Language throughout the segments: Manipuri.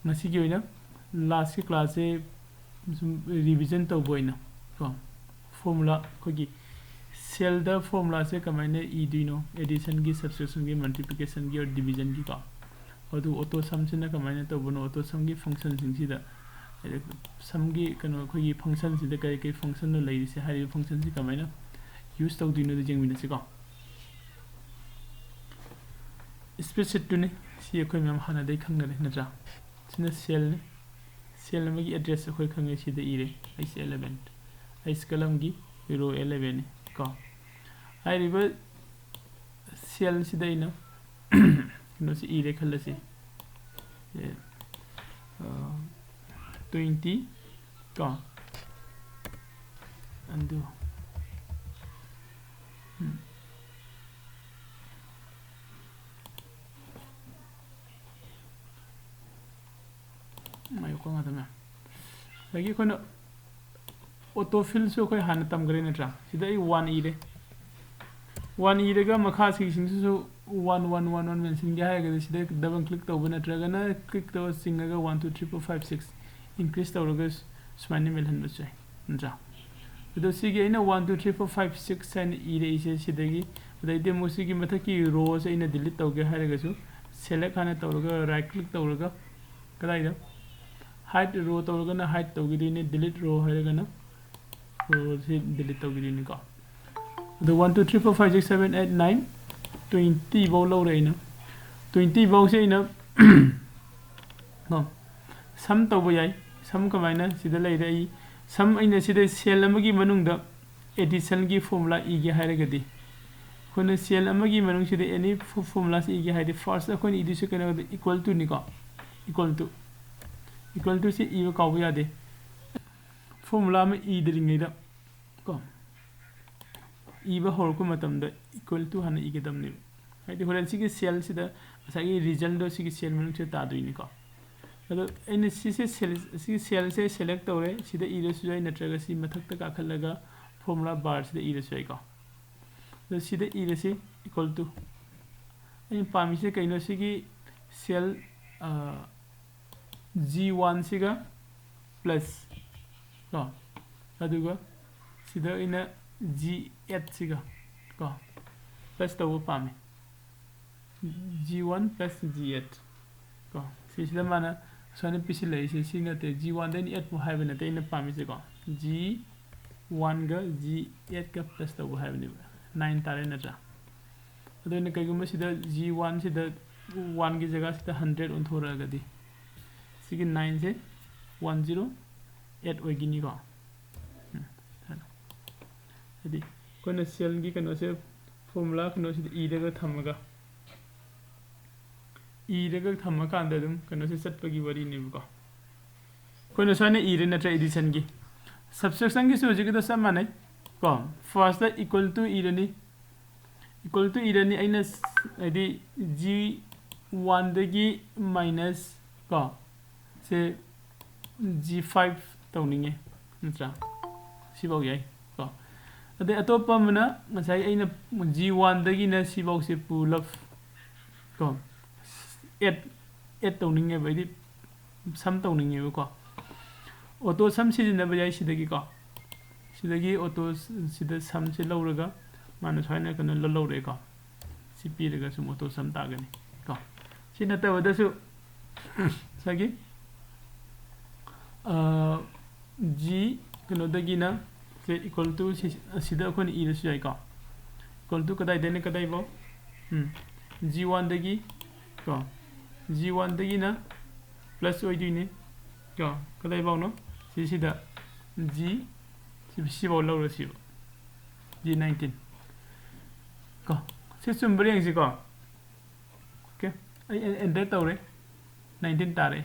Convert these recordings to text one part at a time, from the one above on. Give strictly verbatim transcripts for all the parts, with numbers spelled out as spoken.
ꯉꯁꯤꯒꯤ ꯑꯣꯏꯅ ꯂꯥꯁꯀꯤ ꯀ꯭ꯂꯥꯁꯁꯦ ꯁꯨꯝ ꯔꯤꯚꯤꯖꯟ ꯇꯧꯕ ꯑꯣꯏꯅ ꯀꯣ, ꯐꯣꯔꯃꯨꯂꯥ, ꯑꯩꯈꯣꯏꯒꯤ ꯁꯦꯜꯗ ꯐꯣꯔꯃꯨꯂꯥꯁꯦ ꯀꯃꯥꯏꯅ ꯏꯗꯣꯏꯅꯣ, ꯑꯦꯗꯤꯁꯟꯒꯤ, ꯁꯕꯇ꯭ꯔꯦꯛꯁꯟꯒꯤ, ꯃꯜꯇꯤꯄ꯭ꯂꯤꯀꯦꯁꯟꯒꯤ ꯑꯣꯔ ꯗꯤꯚꯤꯖꯟꯒꯤꯀꯣ, ꯑꯗꯨ ꯑꯣꯇꯣ ꯁꯝꯁꯤꯅ ꯀꯃꯥꯏꯅ ꯇꯧꯕꯅꯣ, ꯑꯣꯇꯣ ꯁꯝꯒꯤ ꯐꯪꯁꯟꯁꯤꯡꯁꯤꯗ, ꯁꯝꯒꯤ ꯀꯩꯅꯣ, ꯑꯩꯈꯣꯏꯒꯤ ꯐꯪꯁꯟꯁꯤꯗ ꯀꯔꯤ ꯀꯔꯤ ꯐꯪꯁꯟꯅꯣ ꯂꯩꯔꯤꯁꯦ, ꯍꯥꯏꯔꯤꯕ ꯐꯪꯁꯟꯁꯤ ꯀꯃꯥꯏꯅ ꯌꯨꯁ ꯇꯧꯗꯣꯏꯅꯣꯗꯣ ꯌꯦꯡꯃꯤꯟꯅꯁꯤꯀꯣ꯫ ꯁ꯭ꯄ꯭ꯔꯦꯗꯁꯤꯠꯇꯨꯅꯤ꯫ ꯁꯤ ꯑꯩꯈꯣꯏ ꯃꯌꯥꯝ ꯍꯥꯟꯅꯗꯩ ꯈꯪꯅꯔꯦ, ꯅꯠꯇ꯭ꯔꯥ? ꯁꯤꯅ ꯁꯦꯜꯅꯤ꯫ ꯁꯦꯜ ꯑꯃꯒꯤ ꯑꯦꯗ꯭ꯔꯦꯁ ꯑꯩꯈꯣꯏ ꯈꯪꯉꯦ, ꯁꯤꯗ ꯏꯔꯦ, ꯑꯩꯆ ꯑꯦꯂꯦꯚꯦꯟ꯫ ꯑꯩꯆ ꯀꯂꯝꯒꯤ ꯔꯣ ꯑꯦꯂꯦꯚꯦꯟꯅꯤ ꯀꯣ꯫ ꯍꯥꯏꯔꯤꯕ ꯁꯦꯜꯁꯤꯗ ꯑꯩꯅ ꯀꯩꯅꯣꯁꯤ ꯏꯔꯦ ꯈꯜꯂꯁꯤ꯫ ꯑꯦ, ꯑ, ꯇ꯭ꯋꯦꯟꯇꯤ ꯀꯣ꯫ ꯑꯗꯨ, ꯎꯝ꯫ ꯉꯥꯏꯌꯨꯀꯣ ꯉꯥꯛꯇꯪ꯫ ꯑꯗꯒꯤ ꯑꯩꯈꯣꯏꯅ ꯑꯣꯇꯣ ꯐꯤꯜꯁꯨ ꯑꯩꯈꯣꯏ ꯍꯥꯟꯅ ꯇꯝꯈ꯭ꯔꯦ ꯅꯠꯇ꯭ꯔꯥ? ꯁꯤꯗ ꯑꯩ ꯋꯥꯟ ꯏꯔꯦ꯫ ꯋꯥꯟ ꯏꯔꯒ ꯃꯈꯥꯁꯤꯡꯁꯤꯡꯁꯤꯁꯨ ꯋꯥꯟ ꯋꯥꯟ ꯋꯥꯟ ꯋꯥꯟ ꯃꯦꯟꯁꯤꯟꯒꯦ ꯍꯥꯏꯔꯒꯗꯤ ꯁꯤꯗ ꯗꯕꯜ ꯀ꯭ꯂꯤꯛ ꯇꯧꯕ ꯅꯠꯇ꯭ꯔꯒꯅ ꯀ꯭ꯂꯤꯛ ꯇꯧꯔ ꯆꯤꯡꯉꯒ one two three four five six increase ꯇꯧꯔꯒ ꯁꯨꯃꯥꯏꯅ ꯃꯦꯜꯍꯟꯕꯁꯨ ꯌꯥꯏ, ꯅꯠꯇ꯭ꯔꯥ? ꯑꯗꯣ ꯁꯤꯒꯤ ꯑꯩꯅ one two three four five six ꯍꯥꯏꯅ ꯏꯔꯛꯏꯁꯦ ꯁꯤꯗꯒꯤ, ꯑꯗꯩꯗꯤ ꯑꯃꯨꯛ ꯁꯤꯒꯤ ꯃꯊꯛꯀꯤ ꯔꯣꯁꯦ ꯑꯩꯅ ꯗꯤꯂꯤꯠ ꯇꯧꯒꯦ ꯍꯥꯏꯔꯒꯁꯨ ꯁꯦꯂꯦꯛ ꯍꯥꯟꯅ ꯇꯧꯔꯒ ꯔꯥꯏꯠ ꯀ꯭ꯂꯤꯛ ꯇꯧꯔꯒ ꯀꯗꯥꯏꯗ ꯍꯥꯏꯠ ꯔꯣ ꯇꯧꯔꯒꯅ ꯍꯥꯏꯠ ꯇꯧꯈꯤꯗꯣꯏꯅꯤ, ꯗꯤꯂꯤꯠ ꯔꯣ ꯍꯥꯏꯔꯒꯅ ꯔꯣꯁꯤ ꯗꯤꯂꯤꯠ ꯇꯧꯈꯤꯗꯣꯏꯅꯤꯀꯣ꯫ ꯑꯗꯣ one two three four five six seven eight nine twenty ꯐꯥꯎ ꯂꯧꯔꯦ ꯑꯩꯅ꯫ ꯇ꯭ꯋꯦꯟꯇꯤ ꯐꯥꯎꯁꯦ ꯑꯩꯅ ꯀꯣ, ꯁꯝ ꯇꯧꯕ ꯌꯥꯏ꯫ ꯁꯝ ꯀꯃꯥꯏꯅ? ꯁꯤꯗ ꯂꯩꯔꯦ ꯑꯩ ꯁꯝ, ꯑꯩꯅ ꯁꯤꯗ ꯁꯦꯜ ꯑꯃꯒꯤ ꯃꯅꯨꯡꯗ ꯑꯦꯗꯤꯁꯟꯒꯤ ꯐꯣꯔꯃꯨꯂꯥ ꯏꯒꯦ ꯍꯥꯏꯔꯒꯗꯤ, ꯑꯩꯈꯣꯏꯅ ꯁꯦꯜ ꯑꯃꯒꯤ ꯃꯅꯨꯡꯁꯤꯗ ꯑꯦꯅꯤ ꯐꯣꯔꯃꯨꯂꯥꯁꯤ ꯏꯒꯦ ꯍꯥꯏꯔꯗꯤ ꯐꯥꯔꯁꯇ ꯑꯩꯈꯣꯏꯅ ꯏꯗꯣꯏꯁꯦ ꯀꯩꯅꯣꯗ ꯏꯀ꯭ꯋꯦꯜ ꯇꯨꯅꯤꯀꯣ꯫ ꯏꯀ꯭ꯋꯦꯜ ꯇꯨ, ꯏꯀ꯭ꯋꯦꯜ ꯇꯨꯁꯤ ꯏꯕ ꯀꯥꯎꯕ ꯌꯥꯗꯦ꯫ ꯐꯣꯔꯃꯨꯂꯥ ꯑꯃ ꯏꯗ꯭ꯔꯤꯉꯩꯗ ꯀꯣ, ꯏꯕ ꯍꯧꯔꯛꯄ ꯃꯇꯝꯗ ꯏꯀ꯭ꯋꯦꯜ ꯇꯨ ꯍꯥꯟꯅ ꯏꯒꯗꯕꯅꯦꯕ꯫ ꯍꯥꯏꯗꯤ ꯍꯣꯔꯦꯟ ꯁꯤꯒꯤ ꯁꯦꯜꯁꯤꯗ ꯉꯁꯥꯏꯒꯤ ꯔꯤꯖꯜꯗꯣ ꯁꯤꯒꯤ ꯁꯦꯜ ꯃꯅꯨꯡꯁꯤꯗ ꯇꯥꯗꯣꯏꯅꯤꯀꯣ꯫ ꯑꯗꯣ ꯑꯩꯅ ꯁꯤꯁꯦ ꯁꯦꯜ, ꯁꯤꯒꯤ ꯁꯦꯜꯁꯦ ꯁꯦꯂꯦꯛ ꯇꯧꯔꯦ, ꯁꯤꯗ ꯏꯔꯁꯨ ꯌꯥꯏ, ꯅꯠꯇ꯭ꯔꯒ ꯁꯤ ꯃꯊꯛꯇ ꯀꯥꯈꯠꯂꯒ ꯐꯣꯔꯃꯨꯂꯥ ꯕꯥꯔꯁꯤꯗ ꯏꯔꯁꯨ ꯌꯥꯏꯀꯣ꯫ ꯑꯗꯣ ꯁꯤꯗ ꯏꯔꯁꯤ ꯏꯀ꯭ꯋꯦꯜ ꯇꯨ, ꯑꯩꯅ ꯄꯥꯝꯃꯤꯁꯦ ꯀꯩꯅꯣ, ꯁꯤꯒꯤ ꯁꯦꯜ, ꯑ, ꯖꯤ ꯋꯥꯟꯁꯤꯒ ꯄ꯭ꯂꯁ ꯀꯣ, ꯑꯗꯨꯒ ꯁꯤꯗ ꯑꯩꯅ ꯖꯤ ꯑꯦꯠꯁꯤꯒ ꯀꯣ ꯄ꯭ꯂꯁ ꯇꯧꯕ ꯄꯥꯝꯃꯤ꯫ G one plus G eight ꯀꯣ, ꯁꯤꯁꯤꯗ ꯃꯥꯅ ꯁꯨꯃꯥꯏꯅ ꯄꯤꯁꯤꯜꯂꯛꯏꯁꯦ ꯁꯤ ꯅꯠꯇꯦ, ꯖꯤ ꯋꯥꯟꯗꯩꯅ ꯑꯦꯠꯄꯨ ꯍꯥꯏꯕ ꯅꯠꯇꯦ ꯑꯩꯅ ꯄꯥꯝꯃꯤꯁꯦꯀꯣ꯫ ꯖꯤ ꯋꯥꯟꯒ ꯖꯤ ꯑꯦꯠꯀ ꯄ꯭ꯂꯁ ꯇꯧꯕ ꯍꯥꯏꯕꯅꯦꯕ꯫ ꯅꯥꯏꯟ ꯇꯥꯔꯦ ꯅꯠꯇ꯭ꯔꯥ? ꯑꯗꯨꯅ ꯀꯩꯒꯨꯝꯕ ꯁꯤꯗ ꯖꯤ ꯋꯥꯟꯁꯤꯗ ꯋꯥꯟꯒꯤ ꯖꯒꯥꯁꯤꯗ ꯍꯟꯗ꯭ꯔꯦꯠ ꯑꯣꯟꯊꯣꯔꯛꯑꯒꯗꯤ ꯁꯤꯒꯤ ꯅꯥꯏꯟꯁꯦ ꯋꯥꯟ ꯖꯤꯔꯣ ꯑꯦꯠ ꯑꯣꯏꯒꯅꯤꯀꯣ꯫ ꯎꯝ, ꯍꯥꯏꯗꯤ ꯑꯩꯈꯣꯏꯅ ꯁꯦꯜꯒꯤ ꯀꯩꯅꯣꯁꯦ, ꯐꯣꯔꯃꯨꯂꯥ ꯀꯩꯅꯣꯁꯤꯗ ꯏꯔꯒ ꯊꯝꯃꯒ, ꯏꯔꯒ ꯊꯝꯃꯀꯥꯟꯗ ꯑꯗꯨꯝ ꯀꯩꯅꯣꯁꯦ ꯆꯠꯄꯒꯤ ꯋꯥꯔꯤꯅꯦꯕꯀꯣ꯫ ꯑꯩꯈꯣꯏꯅ ꯁꯨꯃꯥꯏꯅ ꯏꯔꯦ ꯅꯠꯇ꯭ꯔꯥ, ꯑꯦꯗꯤꯁꯟꯒꯤ꯫ ꯁꯕꯇ꯭ꯔꯦꯛꯁꯟꯒꯤꯁꯨ ꯍꯧꯖꯤꯛꯀꯤꯗꯣ ꯆꯞ ꯃꯥꯟꯅꯩ ꯀꯣ꯫ ꯐꯥꯔꯁꯇ ꯏꯀ꯭ꯋꯦꯜ ꯇꯨ ꯏꯔꯅꯤ, ꯏꯀ꯭ꯋꯦꯜ ꯇꯨ ꯏꯔꯅꯤ꯫ ꯑꯩꯅ ꯍꯥꯏꯗꯤ ꯖꯤ ꯋꯥꯟꯗꯒꯤ ꯃꯥꯏꯅꯁ ꯀꯣ ꯁꯦ ꯖꯤ ꯐꯥꯏꯚ ꯇꯧꯅꯤꯡꯉꯦ ꯅꯠꯇ꯭ꯔꯥ? ꯁꯤꯐꯧ ꯌꯥꯏ ꯀꯣ꯫ ꯑꯗꯩ ꯑꯇꯣꯞꯄ ꯑꯃꯅ ꯉꯁꯥꯏ ꯑꯩꯅ ꯖꯤ ꯋꯥꯟꯗꯒꯤꯅ ꯁꯤꯐꯧꯁꯦ ꯄꯨꯂꯞ ꯀꯣ ꯑꯦꯠ ꯑꯦꯠ ꯇꯧꯅꯤꯡꯉꯦꯕ, ꯍꯥꯏꯗꯤ ꯁꯝ ꯇꯧꯅꯤꯡꯉꯦꯕꯀꯣ꯫ ꯑꯣꯇꯣ ꯁꯝ ꯁꯤꯖꯤꯟꯅꯕ ꯌꯥꯏ ꯁꯤꯗꯒꯤꯀꯣ꯫ ꯁꯤꯗꯒꯤ ꯑꯣꯇꯣ ꯁꯤꯗ ꯁꯝꯁꯦ ꯂꯧꯔꯒ ꯃꯥꯅ ꯁꯨꯃꯥꯏꯅ ꯀꯩꯅꯣ ꯂꯧꯔꯦꯀꯣ꯫ ꯁꯤ ꯄꯤꯔꯒ ꯁꯨꯝ ꯑꯣꯇꯣ ꯁꯝ ꯇꯥꯒꯅꯤ ꯀꯣ꯫ ꯁꯤ ꯅꯠꯇꯕꯗꯁꯨ ꯉꯁꯥꯏꯒꯤ ꯖꯤ ꯀꯩꯅꯣꯗꯒꯤꯅ ꯁꯦ ꯏꯀ꯭ꯋꯦꯜ ꯇꯨ ꯁꯤꯗ ꯑꯩꯈꯣꯏꯅ ꯏꯔꯁꯨ ꯌꯥꯏꯀꯣ꯫ ꯏꯀ꯭ꯋꯦꯜ ꯇꯨ ꯀꯗꯥꯏꯗꯩꯅ ꯀꯗꯥꯏꯐꯥꯎ? ꯎꯝ, ꯖꯤ ꯋꯥꯟꯗꯒꯤ ꯀꯣ, ꯖꯤ ꯋꯥꯟꯗꯒꯤꯅ ꯄ꯭ꯂꯁ ꯑꯣꯏꯗꯣꯏꯅꯤ ꯀꯣ꯫ ꯀꯗꯥꯏꯐꯥꯎꯅꯣ? ꯁꯤꯁꯤꯗ ꯖꯤ ꯁꯤꯐꯥꯎ ꯂꯧꯔꯁꯤꯕ, ꯖꯤ ꯅꯥꯏꯟꯇꯤꯟ ꯀꯣ꯫ ꯁꯤ ꯆꯨꯝꯕ꯭ꯔꯥ ꯌꯦꯡꯁꯤꯀꯣ꯫ ꯑꯣꯀꯦ, ꯑꯩ ꯑꯦꯟꯇꯔ ꯇꯧꯔꯦ, ꯅꯥꯏꯟꯇꯤꯟ ꯇꯥꯔꯛꯑꯦ꯫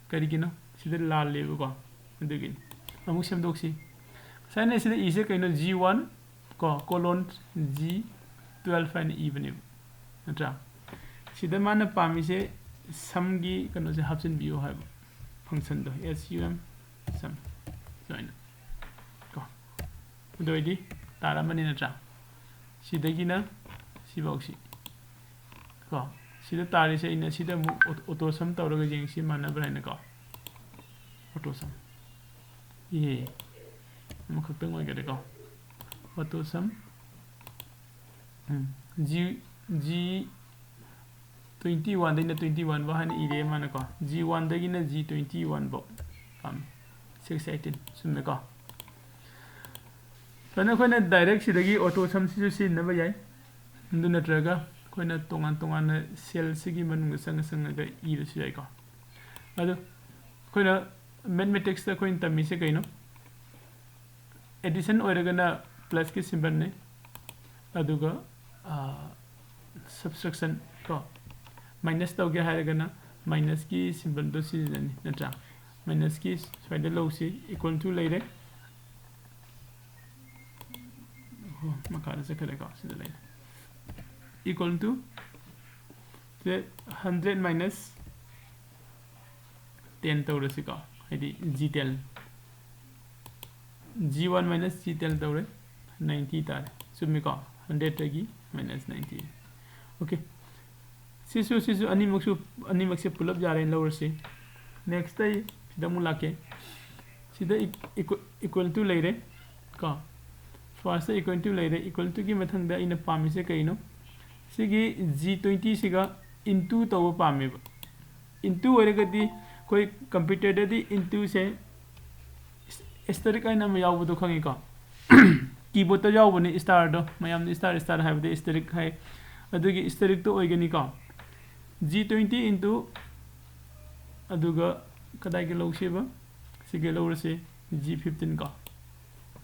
ꯀꯔꯤꯒꯤꯅꯣ? ꯁꯤꯗ ꯂꯥꯜꯂꯦꯕꯀꯣ, ꯑꯗꯨꯒꯤꯅꯤ꯫ ꯑꯃꯨꯛ ꯁꯦꯝꯗꯣꯛꯁꯤ꯫ ꯉꯁꯥꯏꯅ ꯁꯤꯗ ꯏꯁꯦ ꯀꯩꯅꯣ? ꯖꯤ ꯋꯥꯟ ꯀꯣ ꯀꯣꯂꯣꯟ ꯖꯤ ꯇꯨꯋꯦꯜꯐ ꯍꯥꯏꯅ ꯏꯕꯅꯦꯕ ꯅꯠꯇ꯭ꯔꯥ? ꯁꯤꯗ ꯃꯥꯅ ꯄꯥꯝꯃꯤꯁꯦ ꯁꯝꯒꯤ ꯀꯩꯅꯣꯁꯦ ꯍꯥꯞꯆꯤꯟꯕꯤꯌꯨ ꯍꯥꯏꯕ, ꯐꯪꯁꯟꯗꯣ, ꯑꯦꯁ ꯌꯨ ꯑꯦꯝ ꯁꯝ ꯁꯨꯃꯥꯏꯅ ꯀꯣ꯫ ꯑꯗꯨ ꯑꯣꯏꯗꯤ ꯇꯥꯔꯝꯃꯅꯤ ꯅꯠꯇ꯭ꯔꯥ? ꯁꯤꯗꯒꯤꯅ ꯁꯤꯐꯧꯁꯤ ꯀꯣ꯫ ꯁꯤꯗ ꯇꯥꯔꯤꯁꯦ ꯑꯩꯅ ꯁꯤꯗ ꯑꯃꯨꯛ auto sum ꯇꯧꯔꯒ ꯌꯦꯡꯁꯤ ꯃꯥꯟꯅꯕ꯭ꯔꯥ ꯍꯥꯏꯅꯀꯣ꯫ Auto sum꯫ ꯏꯍꯦ꯫ ꯑꯃꯈꯛꯇꯪ ꯑꯣꯏꯈꯔꯦꯀꯣ꯫ Auto sum꯫ ꯎꯝ꯫ G, G twenty one ꯗꯩꯅ twenty one ꯐꯥꯎ ꯍꯥꯏꯅ ꯏꯔꯦ ꯃꯥꯅꯀꯣ꯫ G one ꯗꯒꯤꯅ G twenty one ꯐꯥꯎ꯫ ꯄꯥꯝꯃꯤ꯫ Six eighteen꯫ ꯆꯨꯝꯃꯦꯀꯣ꯫ ꯑꯗꯨꯅ ꯑꯩꯈꯣꯏꯅ direct ꯁꯤꯗꯒꯤ auto sum ꯁꯤꯁꯨ ꯁꯤꯖꯤꯟꯅꯕ ꯌꯥꯏ꯫ ꯑꯗꯨ ꯅꯠꯇ꯭ꯔꯒ ꯑꯩꯈꯣꯏꯅ ꯇꯣꯉꯥꯟ ꯇꯣꯉꯥꯟꯅ cell ꯁꯤꯒꯤ ꯃꯅꯨꯡꯗ ꯆꯪꯉ ꯆꯪꯉꯒ ꯏꯔꯁꯨ ꯌꯥꯏꯀꯣ꯫ ꯑꯗꯨ ꯑꯩꯈꯣꯏꯅ mathematics ꯇ ꯑꯩꯈꯣꯏꯅ ꯇꯝꯃꯤꯁꯦ ꯀꯩꯅꯣ? Addition ꯑꯣꯏꯔꯒꯅ plus ꯀꯤ symbol ꯅꯤ, ꯑꯗꯨꯒ, ꯑ, subtraction ꯀꯣ, minus ꯇꯧꯒꯦ ꯍꯥꯏꯔꯒꯅ minus ꯀꯤ symbol ꯗꯣ ꯁꯤꯖꯤꯟꯅꯅꯤ, ꯅꯠꯇ꯭ꯔꯥ? Minus ꯀꯤ ꯁ꯭ꯋꯥꯏꯗ ꯂꯧꯁꯤ, equal to ꯂꯩꯔꯦ꯫ ꯑꯣ, ꯃꯈꯥꯗ ꯆꯠꯈ꯭ꯔꯦꯀꯣ, ꯁꯤꯗ ꯂꯩꯔꯦ꯫ Equal to say hundred minus ten ꯇꯧꯔꯁꯤꯀꯣ, ꯍꯥꯏꯗꯤ G ten꯫ G one minus G ten ꯇꯧꯔꯦ, ninety ꯇꯥꯔꯦ꯫ ꯆꯨꯝꯃꯤꯀꯣ? Hundred ꯇꯒꯤ minus ninety꯫ Okay꯫ ꯁꯤꯁꯨ, ꯁꯤꯁꯨ ꯑꯅꯤꯃꯛꯁꯨ, ꯑꯅꯤꯃꯛꯁꯦ ꯄꯨꯂꯞ ꯌꯥꯔꯦꯅ ꯂꯧꯔꯁꯤ꯫ Next ꯑꯩ ꯁꯤꯗ ꯑꯃꯨꯛ ꯂꯥꯛꯀꯦ꯫ ꯁꯤꯗ equ-, equal to ꯂꯩꯔꯦ ꯀꯣ꯫ First equal to ꯂꯩꯔꯦ꯫ Equal to ꯒꯤ ꯃꯊꯪꯗ ꯑꯩꯅ ꯄꯥꯝꯃꯤꯁꯦ ꯀꯩꯅꯣ? ꯁꯤꯒꯤ G twenty ꯁꯤꯒ into ꯇꯧꯕ ꯄꯥꯝꯃꯦꯕ꯫ Into ꯑꯣꯏꯔꯒꯗꯤ ꯑꯩꯈꯣꯏ computer ꯗꯗꯤ into ꯁꯦ asterisk ꯍꯥꯏꯅ ꯑꯃ ꯌꯥꯎꯕꯗꯣ ꯈꯪꯉꯤꯀꯣ? Keyboard ꯇ ꯌꯥꯎꯕꯅꯦ star ꯗꯣ, ꯃꯌꯥꯝꯅ star star ꯍꯥꯏꯕꯗꯤ asterisk ꯍꯥꯏ꯫ ꯑꯗꯨꯒꯤ asterisk ꯇꯣ ꯑꯣꯏꯒꯅꯤꯀꯣ꯫ G twenty into, ꯑꯗꯨꯒ ꯀꯗꯥꯏꯒꯤ ꯂꯧꯁꯦꯕ? ꯁꯤꯒꯤ ꯂꯧꯔꯁꯦ, G fifteen ꯀꯣ꯫